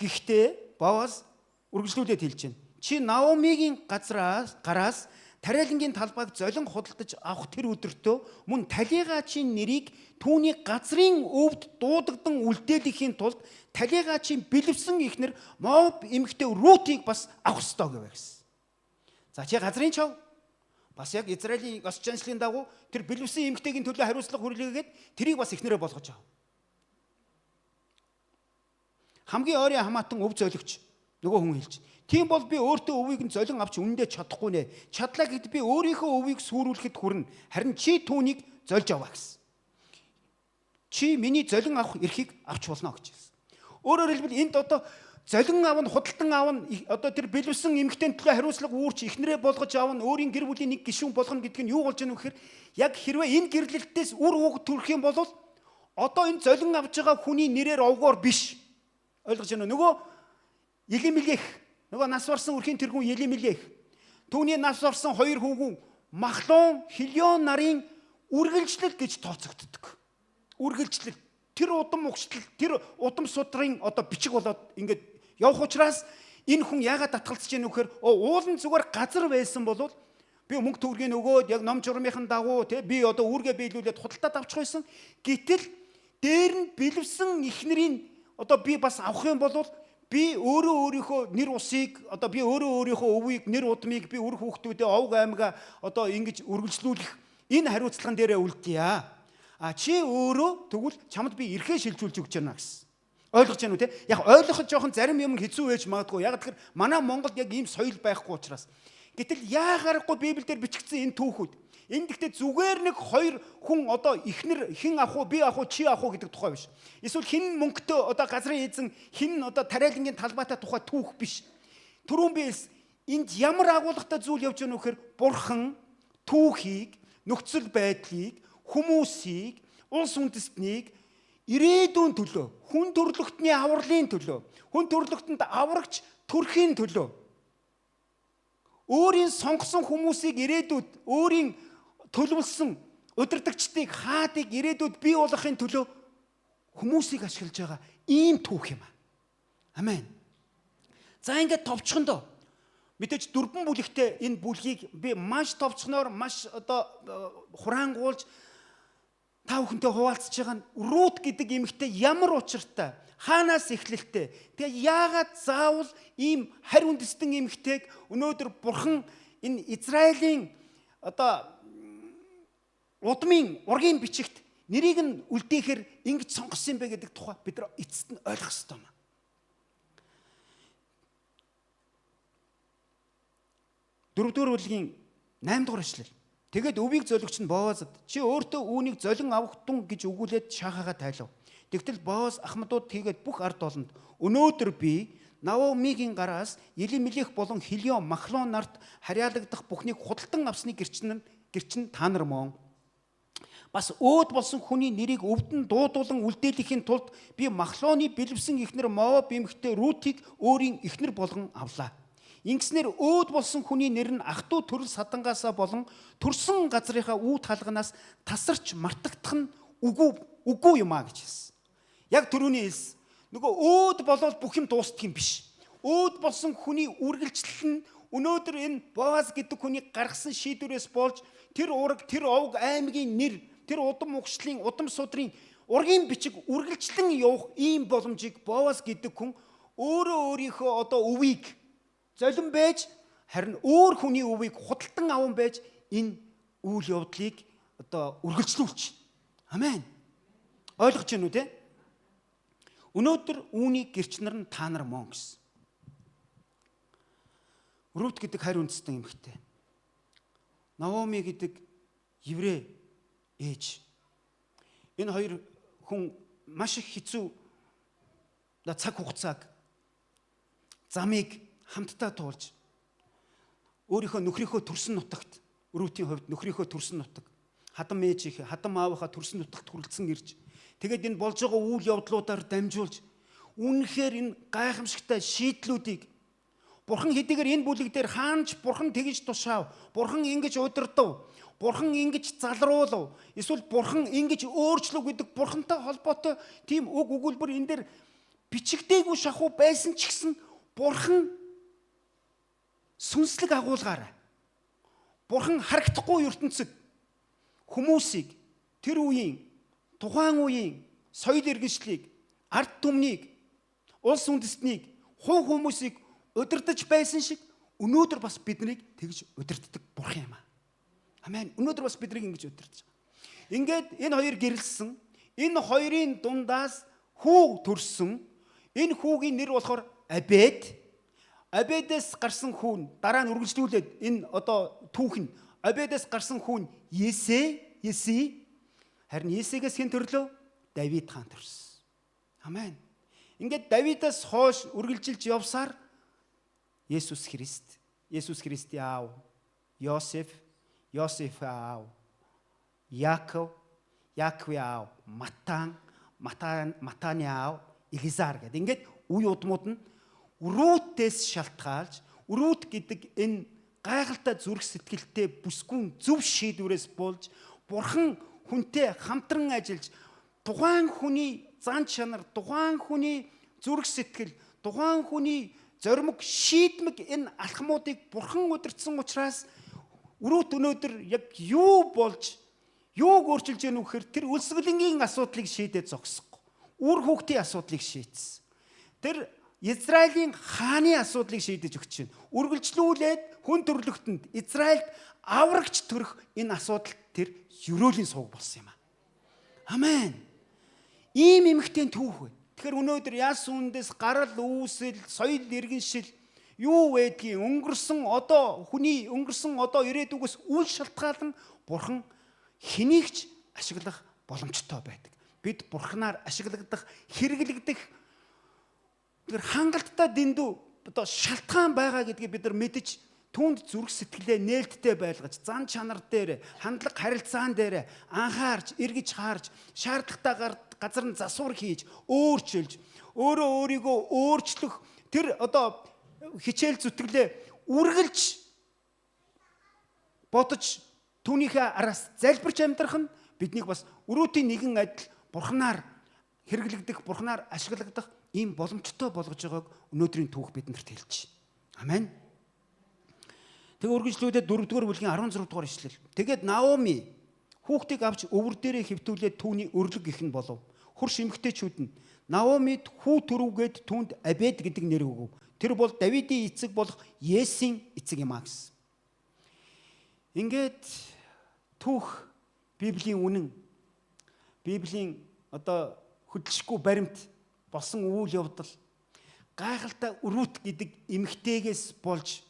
Гэхдээ Боаз үргэлжлүүлээд хэлж байна. Чи Наомигийн газраас гараас тариалангийн талбайг золин худалдаж авах тэр өдөртөө мөн талигаачийн нэрийг түүний газрын өвд дуудагдан үлдээлэхийн тулд талигаачийн бэлэвсэн эхнэр Моаб эмэгтэй Рутийг бас авах ёстой гэв гэсэн. За чи газрын чав бас яг Израилийн ёс заншлын дагуу тэр бэлэвсэн эмэгтэйгийн төлөө хариуцлага хүрлээгээд тэрийг бас эхнэрээ болгож ав. Хамгийн ойрын хамаатан өв золигч нөгөө хүн хэлж. Тийм бол би өөртөө өвийг нь золин авч үнэндээ чадахгүй нэ. Чадлаа гэд би өөрийнхөө өвийг сүрүүлэхэд хүрнэ. Харин чи түүнийг зольж аваа гэсэн. Чи миний золин авах эрхийг авч болно гэж хэлсэн. Өөрөөр хэлбэл энд одоо золин авна, худалдан авна, одоо тэр бэлэвсэн эмэгтэйн төлөө хариуцлага үүрч эхнэрээ болгож авна, өөрийн гэр бүлийн нэг гишүүн болгоно гэдэг нь юу болж байгаа вэ гэхээр яг хэрвээ энэ гэрлэлтээс үр үг төрөх юм бол одоо энэ золин авч байгаа хүний нэрээр овгоор биш. Ойлгож байна уу? Нөгөө Елимелех, нөгөө нас барсан өрхийн тэргүүн Елимелех, түүний нас барсан хоёр хүүгүн Махлон, Хилион нарын үргэлжлэл гэж тооцогддог. Үргэлжлэл, тэр удам угшлал, тэр удам судрын одоо бичиг болоод ингээд явах учраас энэ хүн яагаад татгалзаж яах вэ гэхээр уул нь зүгээр газар байсан бол би мөнгө төгрөгийг өгөөд яг ном журмынхан дагуу тий би одоо үүргээ биелүүлээд худалдаад авчих байсан. Гэтэл дээр нь бэлэвсэн эхнэрийн одоо би бас авах юм бол би өөрөө өөрийнхөө нэр усыг одоо би өөрөө өөрийнхөө өвийг нэр удмыг би үр хүүхдүүдээ овг аймгаа одоо ингэж үргэлжлүүлэх энэ хариуцлаган дээрээ үлдъя. А чи өөрөө тэгвэл чамд би эрхээ шилжүүлж өгч байна гэсэн. Ойлгож байна уу те? Яг ойлгоход жоохон зарим юм хэцүү байж магадгүй. Яг тэгэхээр манай Монголд яг ийм соёл байхгүй учраас. Гэтэл яагарахгүй Библиэлд бичигдсэн энэ түүхүүд. Энд гэхдээ зүгээр нэг хоёр хүн одоо эхнэр хэн авах уу, би авах уу, чи авах уу гэдэг тухай биш. Эсвэл хэн мөнгөтэй одоо газрын эзэн, хэн одоо тариалангийн талбайтай тухай түүх биш. Түрүүн би хэлсэн энд ямар агуулгатай зүйл явж байгаа нөхөр бурхан түүхийг, нөхцөл байдлыг, хүмүүсийг, улс үндэстнийг ирээдүйн төлөө, хүн төрлөختний авралын төлөө, хүн төрлөختөнд аврагч төрхийн төлөө өөрийн сонгосон хүмүүсийг ирээдүйд өөрийн төлөвлөсөн удирдагчдыг хаадыг ирээдүйд бий болгохын төлөө хүмүүсийг ашиглаж байгаа ийм түүх юм. Амен. За ингээд товчхондоо мэдээж дөрвөн бүлэгтэй энэ бүлгийг би маш товчхоноор маш одоо хураангуулж та бүхэнтэй хуваалцаж байгаа нь Рут гэдэг эмэгтэй ямар учиртай, хаанаас эхлэлтэй, тэгээ яагаад заавал ийм харь үндэстэн эмэгтэйг өнөөдөр бурхан энэ Израилийн одоо удмын ургийн бичигт нэрийг нь үлдээхээр ингэж сонгосон юм бэ гэдэг тухай бид нар эцэст нь ойлгох ёстой юм. Дөрөвдүгээр бүлгийн 8 дугаар эшлэл. Тэгээд өвийг золигч нь Боозд чи өөртөө үүнийг золин авах тун гэж өгүүлээд шахаага тайлав. Тэгтэл Бооз ахмадууд хийгээд бүх ард олонд өнөөдөр би Наомигийн гараас Елимелех болон Хилион Махлон нарт харьяалагдах бүхнийг худалдан авсны гэрчин та нар мөн. Бас өөд болсон хүний нэрийг өвдөн дуудуулан үлдээлэхийн тулд би Махлоны бэлэвсэн эхнэр Моаб эмэгтэй Рутийг өөрийн эхнэр болгон авлаа. Ингэснээр өөд болсон хүний нэр нь ах トゥ төрөл садангаасаа болон төрсөн газрынхаа үе талганаас тасарч мартагдах нь үгүй юм а гэж хэлсэн. Яг түрүүний хэлсэн. Нөгөө өөд болвол бүх юм дуустдаг юм биш. Өөд болсон хүний үргэлжлэл нь өнөөдөр энэ Боаз гэдэг хүний гаргасан шийдвэрээс болж тэр ураг, тэр овг аймгийн нэр, тэр удам угшлын, удам судрын ургийн бичиг үргэлжлэн явах ийм боломжийг Боаз гэдэг хүн өөрөө өөрийнхөө одоо өвийг золин байж харин өөр хүний өвийг худалдан аван байж энэ үйл явдлыг одоо үргэлжлүүлж. Амен. Ойлгож байна уу те? Өнөөдөр үүний гэрчнэр нь та нар мөн гэсэн. Рут гэдэг харь үндэстэн эмэгтэй. Наоми гэдэг еврей ээж. Энэ хоёр хүн маш их хэцүү цаг хугацааг замыг хамтдаа туулж өөрийнхөө нөхрийнхөө төрсөн нутагт, Рутийн хувьд нөхрийнхөө төрсөн нутаг, хадам ээжийнхээ, хадам аавынхаа төрсөн нутагт хүрэлцэн ирж, тэгээд энэ болж байгаа үйл явдлуудаар дамжуулж үнэхээр энэ гайхамшигтай шийдлүүдийг Бурхан хэдийгээр энэ бүлэг дээр хаанч Бурхан тэгж тушаав, Бурхан ингэж удирдав, Бурхан ингэж залруулав, эсвэл Бурхан ингэж өөрчлөв гэдэг Бурхантай холбоотой тийм үг өгүүлбэр энэ дээр бичигдээгүй шахуу байсан ч гэсэн Бурхан сүнслэг агуулгаараа Бурхан харагдахгүй ертөнцид хүмүүсийг тэр үеийн тухайн үеийн соёл иргэншлийг, ард түмнийг, улс үндэстнийг, хувь хүмүүсийг удирдах байсан шиг өнөөдөр бас биднийг тэгж удирддаг Бурхан юм аа. Амен. Өнөөдөр бас биднийг ингэж удирдах байгаа. Ингээд энэ хоёр гэрэлсэн. Энэ хоёрын дундаас хүү төрсөн. Энэ хүүгийн нэр болохоор Абед. Абедээс гарсан хүү нь дараа нь үргэлжлүүлээд энэ одоо түүх нь Абедээс гарсан хүү нь Есэ, Еси. Харин Есегээс хэн төрлөө? Давид хаан төрсөн. Амен. Ингээд Давидаас хойш үргэлжилж явсаар Есүс Христ, Есүс Христийн аав Йосеф, Йосеф аав Яков, Яковын аав Матан, Матаны аав Элизар гэдэг. Ингээд үе удмууд нь Рутээс шалтгаалж, Рут гэдэг энэ гайхалтай зүрх сэтгэлтэй бүсгүн зөв шийдвэрээс болж Бурхан хүнтэй хамтран ажиллаж тухайн хүний зан чанар, тухайн хүний зүрх сэтгэл, тухайн хүний зоримог, шийдмэг энэ алхмуудыг Бурхан удирдсан учраас Рут өнөөдөр яг юу болж, юуг өөрчилж гэнэ вэ гэхээр тэр өлсгөлөнгийн асуудлыг шийдээд зогсохгүй. Үр хүүхдийн асуудлыг шийдсэн. Тэр Израилийн хааны асуудлыг шийдэж өгч байна. Үргэлжлүүлээд хүн төрлөختөнд Израильд аврагч төрөх энэ асуудал тэр ерөөлийн сувг болсон юм аа. Амен. Ийм эмэгтэй түүх вэ. Тэгэхээр өнөөдөр яс үндэс, гарал үүсэл, соёл иргэншил юу байдгийг өнгөрсөн одоо хүний өнгөрсөн одоо ирээдүгөөс үл шалтгаалan Бурхан хэнийг ч ашиглах боломжтой байдаг. Бид Бурханаар ашиглагдах, хэрэглэгдэх тэр хангалттай дэндүү одоо шалтгаан байгаа гэдгийг бид нар мэдэж түүнд зүрх сэтгэлээ нээлттэй байлгаж, зан чанар дээр, хандлага харилцаан дээр анхаарч, эргэж хаарч, шаардлагатай газар нь засвар хийж, өөрчилж, өөрөө өөрийгөө өөрчлөх тэр одоо хичээл зүтгэлээ үргэлж бодож түүнийхээ араас залбирч амьдрах нь биднийг бас өрөөтийн нэгэн адил Бурханаар хэрэглэгдэх, Бурханаар ашиглагдах ийм боломжтой болгож байгааг өнөөдрийн түүх биднэрт хэлж байна. Амен. Тэгээ үргэлжлүүлээд 4-р бүлгийн 16 дугаар ишлэл. Тэгээд Наоми хүүхдийг авч өвөр дээрээ хэвтүүлээд түүний өрлөг гих нь болов. Хурш эмэгтэйчүүд нь Наомид хүү төрүүгээд түүнд Абед гэдэг нэр өгөв. Тэр бол Давидын эцэг болох Есийн эцэг юм а гэсэн. Ингээд түүх Библийн үнэн, Библийн одоо хөдөлшгүй баримт болсон үйл явдал гайхалтай Рут гэдэг эмэгтэйгээс болж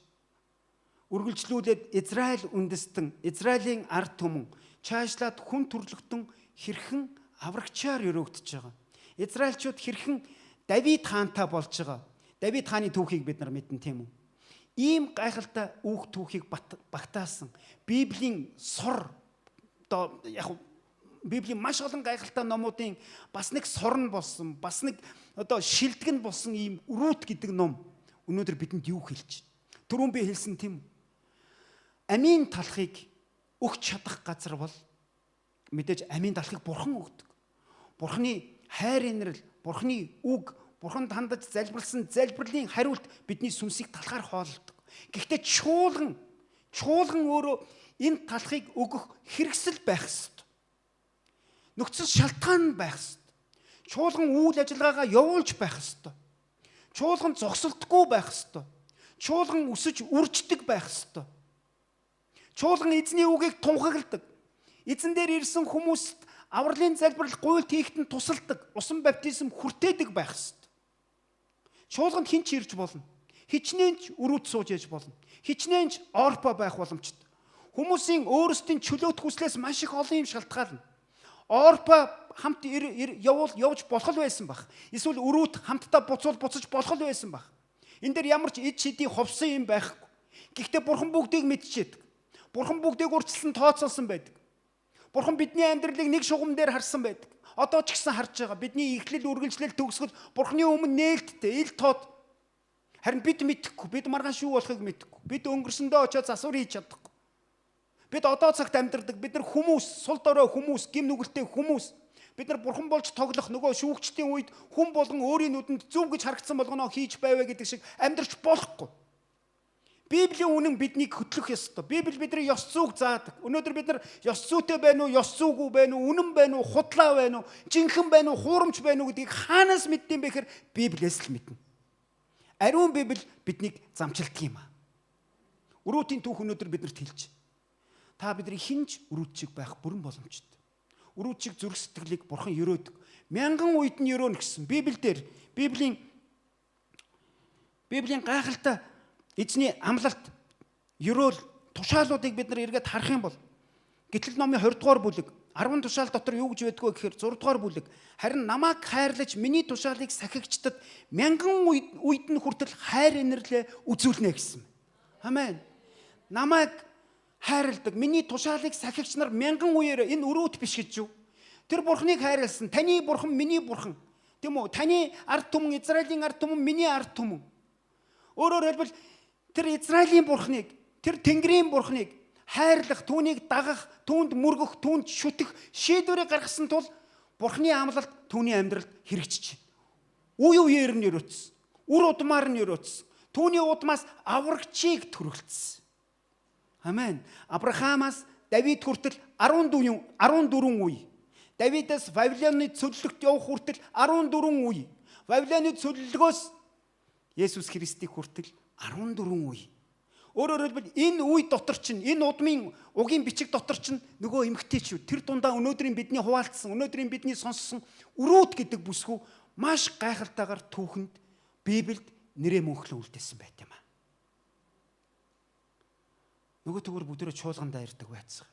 үргэлжлүүлээд Израиль үндэстэн, Израилийн ард түмэн чаашлаад хүн төрлөختөн хэрхэн аврагчаар өрөөгдөж байгаа. Израильчууд хэрхэн Давид хаантай болж байгаа. Давид хааны түүхийг бид нар мэднэ, тийм үү? Ийм гайхалтай үүх түүхийг багтаасан Библийн сур одоо яг Библийн маш олон гайхалтай номуудын бас нэг сур нь болсон, бас нэг одоо шилдэг нь болсон ийм Рут гэдэг ном өнөөдөр бидэнд юу хэлж байна? Түрүүн би хэлсэн, тийм үү? Амийн талхыг өгч чадах газар бол мэдээж амийн талхыг Бурхан өгдөг. Бурханы хайр инрэл, Бурханы үг, Бурханд хандаж залбирлсан залбирлын хариулт бидний сүнсийг талхаар хооллодог. Гэхдээ чуулган өөрөө энэ талхыг өгөх хэрэгсэл байх ёстой. Нөхцөл шалтгаан байх ёстой. Чуулган үйл ажиллагаагаа явуулж байх ёстой. Чуулган зогсолтгүй байх ёстой. Чуулган өсөж үрждэг байх ёстой. Чуулган эзний үгийг тунхагладаг. Эзэн дээр ирсэн хүмүүст авралын залбирал гуйлт хийхэд нь тусалдаг, усан баптизм хүртээдэг байх ёстой. Чуулганд хэн ч ирж болно. Хичнээн ч өрөөд сууж яж болно. Хичнээн ч орпо байх боломжтой. Хүмүүсийн өөрсдийн чөлөөт хүслээс маш их олон юм шалтгаална. Орпо хамт явуул явж болох л байсан баг. Эсвэл өрөөд хамтдаа буцуул буцаж болох л байсан баг. Энэ дээр ямар ч ид шидийн ховсон юм байхгүй. Гэхдээ Бурхан бүгдийг мэдчихэд. Бурхан бүгдийг урьдчилсан, тооцоолсон байдаг. Бурхан бидний амьдралыг нэг шугам дээр харсан байдаг. Одоо ч гэсэн харж байгаа. Бидний эхлэл, үргэлжлэл, төгсгөл Бурханы өмнө нээлттэй, ил тод. Харин бид мэдэхгүй. Бид маргааш юу болохыг мэдэхгүй. Бид өнгөрсөндөө очиод засвар хийж чадахгүй. Бид одоо цагт амьдардаг. Бид нар хүмүүс, сул дорой хүмүүс, гим нүгэлтэй хүмүүс. Бид нар бурхан болж тоглох нөгөө шүүгчдийн үед хүн болгон өөрийн нүдэнд зөв гэж харагдсан болгоноо хийж байваа гэдэг шиг амьдрч болохгүй. Библийн үнэн биднийг хөтлөх ёстой. Библи бидний ёс зүйг заадаг. Өнөөдөр бид нар ёс зүйтэй байна уу, ёс зүйгүй байна уу, үнэн байна уу, худлаа байна уу, жинхэнэ байна уу, хуурамч байна уу гэдгийг хаанаас мэддэм бэ гэхээр Библиэс л мэднэ. Ариун Библи биднийг замчилдаг юм аа. Өрүүтийн түүх өнөөдөр биднэрт хэлж. Та бидний хинж өрүүт чиг байх бүрэн боломжтой. Өрүүт чиг зүрх сэтгэлийг Бурхан өрөөдөг. Мянган үед нь өрөөнө гэсэн. Библиэлд Библийн гайхалтай эзний амлалт, ерөөл, тушаалуудыг бид нар эргээд харах юм бол Гэтэл номын 20 дугаар бүлэг 10 тушаал дотор юу гэж байдгүй гэхээр 6 дугаар бүлэг харин намайг хайрлаж миний тушаалыг сахигчдад мянган үед нь хүртэл хайр инэрлээ үзүүлнэ гэсэн. Амен. Намайг хайрладаг миний тушаалыг сахигч нар мянган үеэр энэ өрөөт биш гэж юу? Тэр бурхныг хайрлсан. Таны бурхан миний бурхан. Тийм үү? Таны ард түмэн Израилийн ард түмэн миний ард түмэн. Өөрөөр хэлбэл тэр Израилийн бурхныг, тэр Тэнгэрийн бурхныг хайрлах, түүнийг дагах, түүнд мөргөх, түүнд шүтэх шийдвэрийг гаргасан тул бурхны амлалт түүний амьдралд хэрэгжиж байна. Үе үеэр нь өрөөцсөн. Үр удмаар нь өрөөцсөн. Түүний удмаас аврагчийг төрөлцсөн. Амен. Авраамаас Давид хүртэл 14 үе. Давидаас Вавилоны цөллөгт явах хүртэл 14 үе. Вавилоны цөллөгөөс Есүс Христийг хүртэл 14 үе. Өөрөөр хэлбэл энэ үе дотор чинь энэ удмын угийн бичиг дотор чинь нөгөө эмгтээчүүд тэр дундаа өнөөдрийн бидний хуваалцсан, өнөөдрийн бидний сонссон өрөөт гэдэг бүсгүй маш гайхалтайгаар түүхэнд Библиэд нэрээ мөнхлөн үлдээсэн байт юм аа. Нөгөө төгөр бүгдээрээ чуулгандаа ирдэг байцгаа.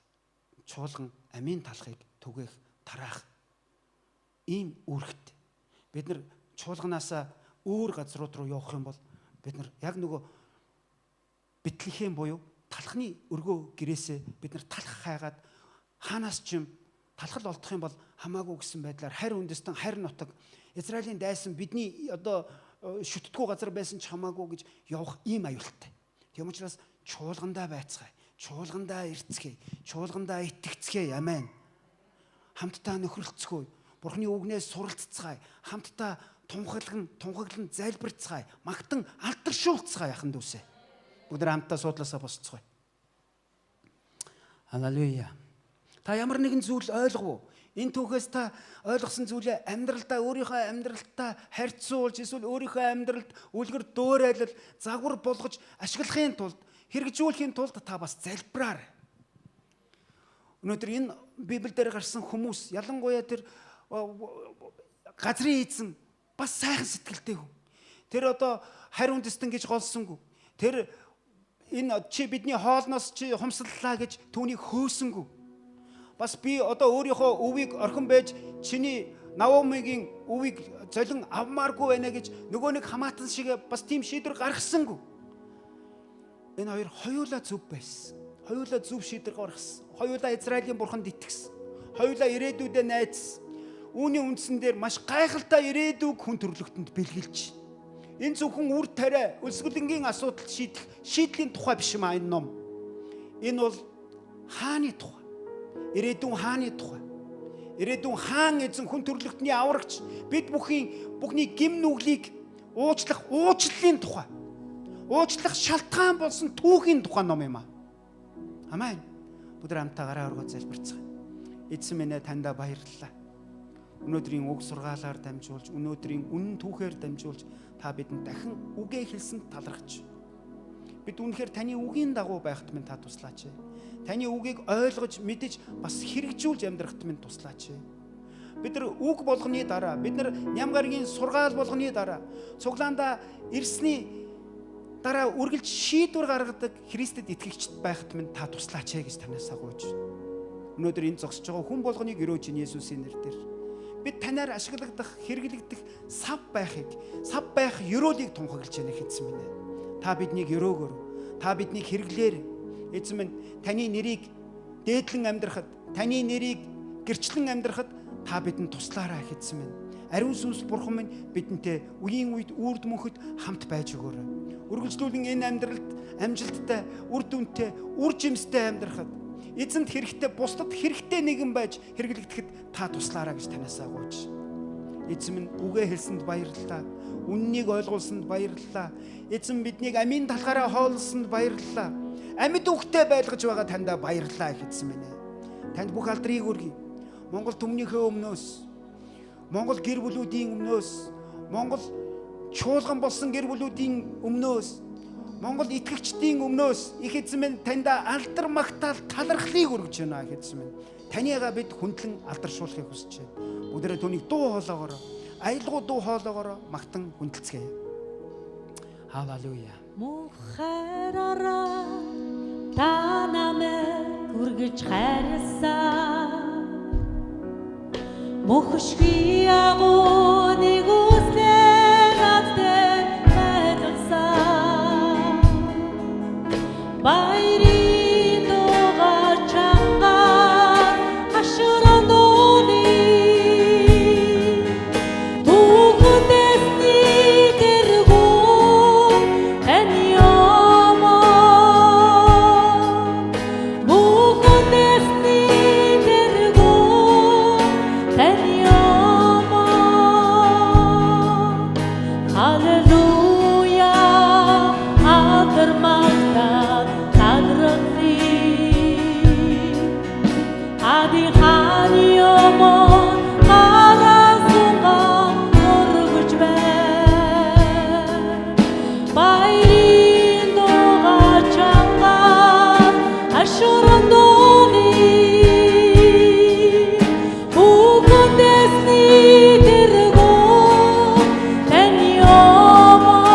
Чуулган амийн талхыг түгээх, тараах ийм үүрэгт. Бид нар чуулганаасаа өөр газрууд руу явах юм бол бид нар яг нөгөө Бэтлехэм буюу талхны өргөө гэрээсээ бид нар талх хайгаад хаанаас ч юм талхал олдох юм бол хамаагүй гэсэн байдлаар харь үндэстэн, харь нутаг Израилийн дайсан бидний одоо шүтдэггүй газар байсан ч хамаагүй гэж явах ийм аюултай. Тийм учраас чуулгандаа байцгаая, чуулгандаа ирцгээе, чуулгандаа итгэцгээе. Амен. Хамтдаа нөхрөлцгөөе. Бурхны үгнээс суралццгаая. Хамтдаа тунхаглан залбирцгаая. Магтан алдаршуулцгаая яхан дүүсээ. Бүгд хамтдаа суудлаасаа босцгоё. Халелуя. Та ямар нэгэн зүйл ойлгов уу? Энэ түүхээс та ойлгосон зүйлээ амьдралдаа өөрийнхөө амьдралтаа харьцуулж эсвэл өөрийнхөө амьдралд үлгэр дуурайлал загвар болгож ашиглахын тулд хэрэгжүүлэхийн тулд та бас залбираар. Өнөөдөр энэ Библиэл дээр гарсан хүмүүс ялангуяа тэр газрын эзэн бас сайхан сэтгэлтэй хүн. Тэр одоо харь үндэстэн гэж голсонгүй. Тэр энэ чи бидний хоолноос чи хумсаллаа гэж түүнийг хөөсөнгүү. Бас би одоо өөрийнхөө өвийг орхин байж чиний Наомигийн өвийг золин авмааргүй байна гэж нөгөө нэг хамаатан шиг бас тийм шийдвэр гаргасангүй. Энэ хоёр хоёулаа зөв байсан. Хоёулаа зөв шийдвэр гаргасан. Хоёулаа Израилийн бурханд итгэсэн. Хоёулаа ирээдүйдээ найдсан. Үүний үндсэн дээр маш гайхалтай ирээдүйг хүн төрлөختөнд бэлгэлж. Энэ зөвхөн үр тариа, өлсгөлөнгийн асуудал шийдэх шийдлийн тухай биш юм а энэ ном. Энэ бол хааны тухай. Ирээдүйн хааны тухай. Ирээдүйн хаан эзэн хүн төрлөختний аврагч бид бүхний гим нүглийг уучлах уучлалын тухай. Уучлах шалтгаан болсон түүхийн тухай ном юм а. Амен. Бүгд хамтдаа гараа өргөө залбирцгаая. Эзэн минь ээ таньда баярлалаа. Өнөөдрийн үг сургаалаар дамжуулж, өнөөдрийн үнэн түүхээр дамжуулж та бидэнд дахин үгээ хэлсэн талархаж. Бид үнэхээр таны үгийн дагуу байхад минь та туслаач. Таны үгийг ойлгож, мэдэж, бас хэрэгжүүлж амьдрахад минь туслаач. Бид нар үг болгоны дараа, бид нар ням гарагийн сургаал болгоны дараа, цуглаандаа ирсний дараа үргэлж шийдвэр гаргадаг Христэд итгэгчд байхад минь та туслаач гэж танаасаа гуйж. Өнөөдөр энэ зогсож байгаа хүн болгоныг өрөөж Есүсийн нэрээр. Бид танаар ашиглагдах, хэрэглэгдэх сав байхыг, сав байх ёроолыг тунхаглаж байна эзэн минь. Та биднийг өрөөгөр, та биднийг хэрэглээр эзэн минь таны нэрийг дээдлэн амьдрахад, таны нэрийг гэрчлэн амьдрахад та бидэнд туслаарай эзэн минь. Ариун сүнс бурхан минь бидэнтэй үеийн үед үрд мөнхөд хамт байж өгөөрэй. Үргэлжлүүлэн энэ амьдралд амжилттай, үр дүнтэй, үр жимстэй амьдрахад эзэнт хэрэгтэй, бусдад хэрэгтэй нэгэн байж хэрэглэгдэхэд та туслаарай гэж танаасаа гуйж. Эзэн минь үгээ хэлсэнд баярлалаа. Үннийг ойлгуулсанд баярлалаа. Эзэн биднийг амийн талхаараа хооллосонд баярлалаа. Амьд үхтэй байлгаж байгаа таньда баярлалаа их эзэн минь. Танд бүх алдрыг өргөе. Монгол түмнийхээ өмнөөс, Монгол гэр бүлүүдийн өмнөөс, Монгол чуулган болсон гэр бүлүүдийн өмнөөс, Монгол итгэгчдийн өмнөөс их эзэн минь таньда алдар магтаал талархлыг өргөж байна их эзэн минь. Танийгаа бид хүндлэн алдаршуулахыг хүсэж байна. Бүгдээрээ түүнийг дуу хоолоогоор, аялгау дуу хоолоогоор магтан хүндэлцгээе. Халелуя. Мөнх хайраараа та намайг үргэлж хайрласан. Мөнхөшгүй агуу нигүүлсэн над дээр байлгасан. Баярын дуугаар чангаар хашгиран дууны Түүхэндээсний тэргүүн таны өмнө. Түүхэндээсний тэргүүн таны өмнө. Халелуя, алдар магтаал талархъя. Адын хааны өмнө гаран сунгаа өргөж байна. Баярын дуугаар чангаар хашгиран дууны Түүхэндээсний тэргүүн таны өмнө.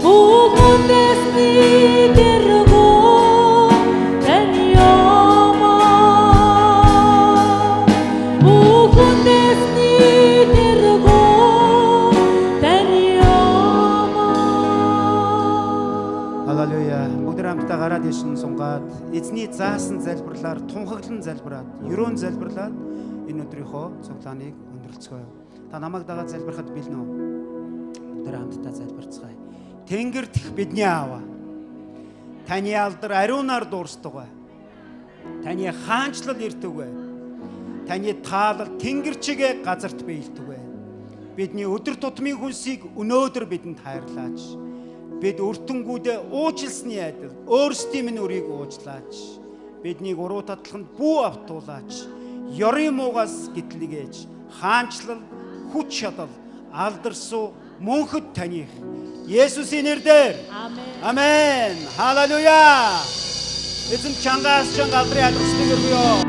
Түүхэндээсний тэргүүн таны өмнө. Түүхэндээсний тэргүүн таны өмнө. Халелуя. Бүгд хамтдаа гараад ишин сунгаад эзний заасан залбирлаар тунхаглан залбираад, ерөөн залбирлаад энэ өдрийнхөө цуглааныг өндөрлөцгөөе. Та намайг дагаад залбирахад бэлэн үү? Бүгд хамтдаа залбирцгаая. Тэнгэр дэх бидний аава. Таны алдар ариунаар дуурстугай. Таны хаанчлал иртүгэй. Таны таалал тэнгэр чигээ газарт биелтүгэй. Бидний өдөр тутмын хүнсийг өнөөдөр бидэнд хайрлаач. Бид өртөнгүүдээ уучлсны адил өөрсдийн минь өрийг уучлаач. Биднийг уруу татлаханд бүү автуулаач. Ёрын муугаас гитлэгээж. Хаанчлал, хүч чадал, алдарсуу мөнхөд таних. Есүсийн нэрээр. Амен. Амен. Халелуя. Эзэн чангаас чанга алдрын алдарсыг өргөё.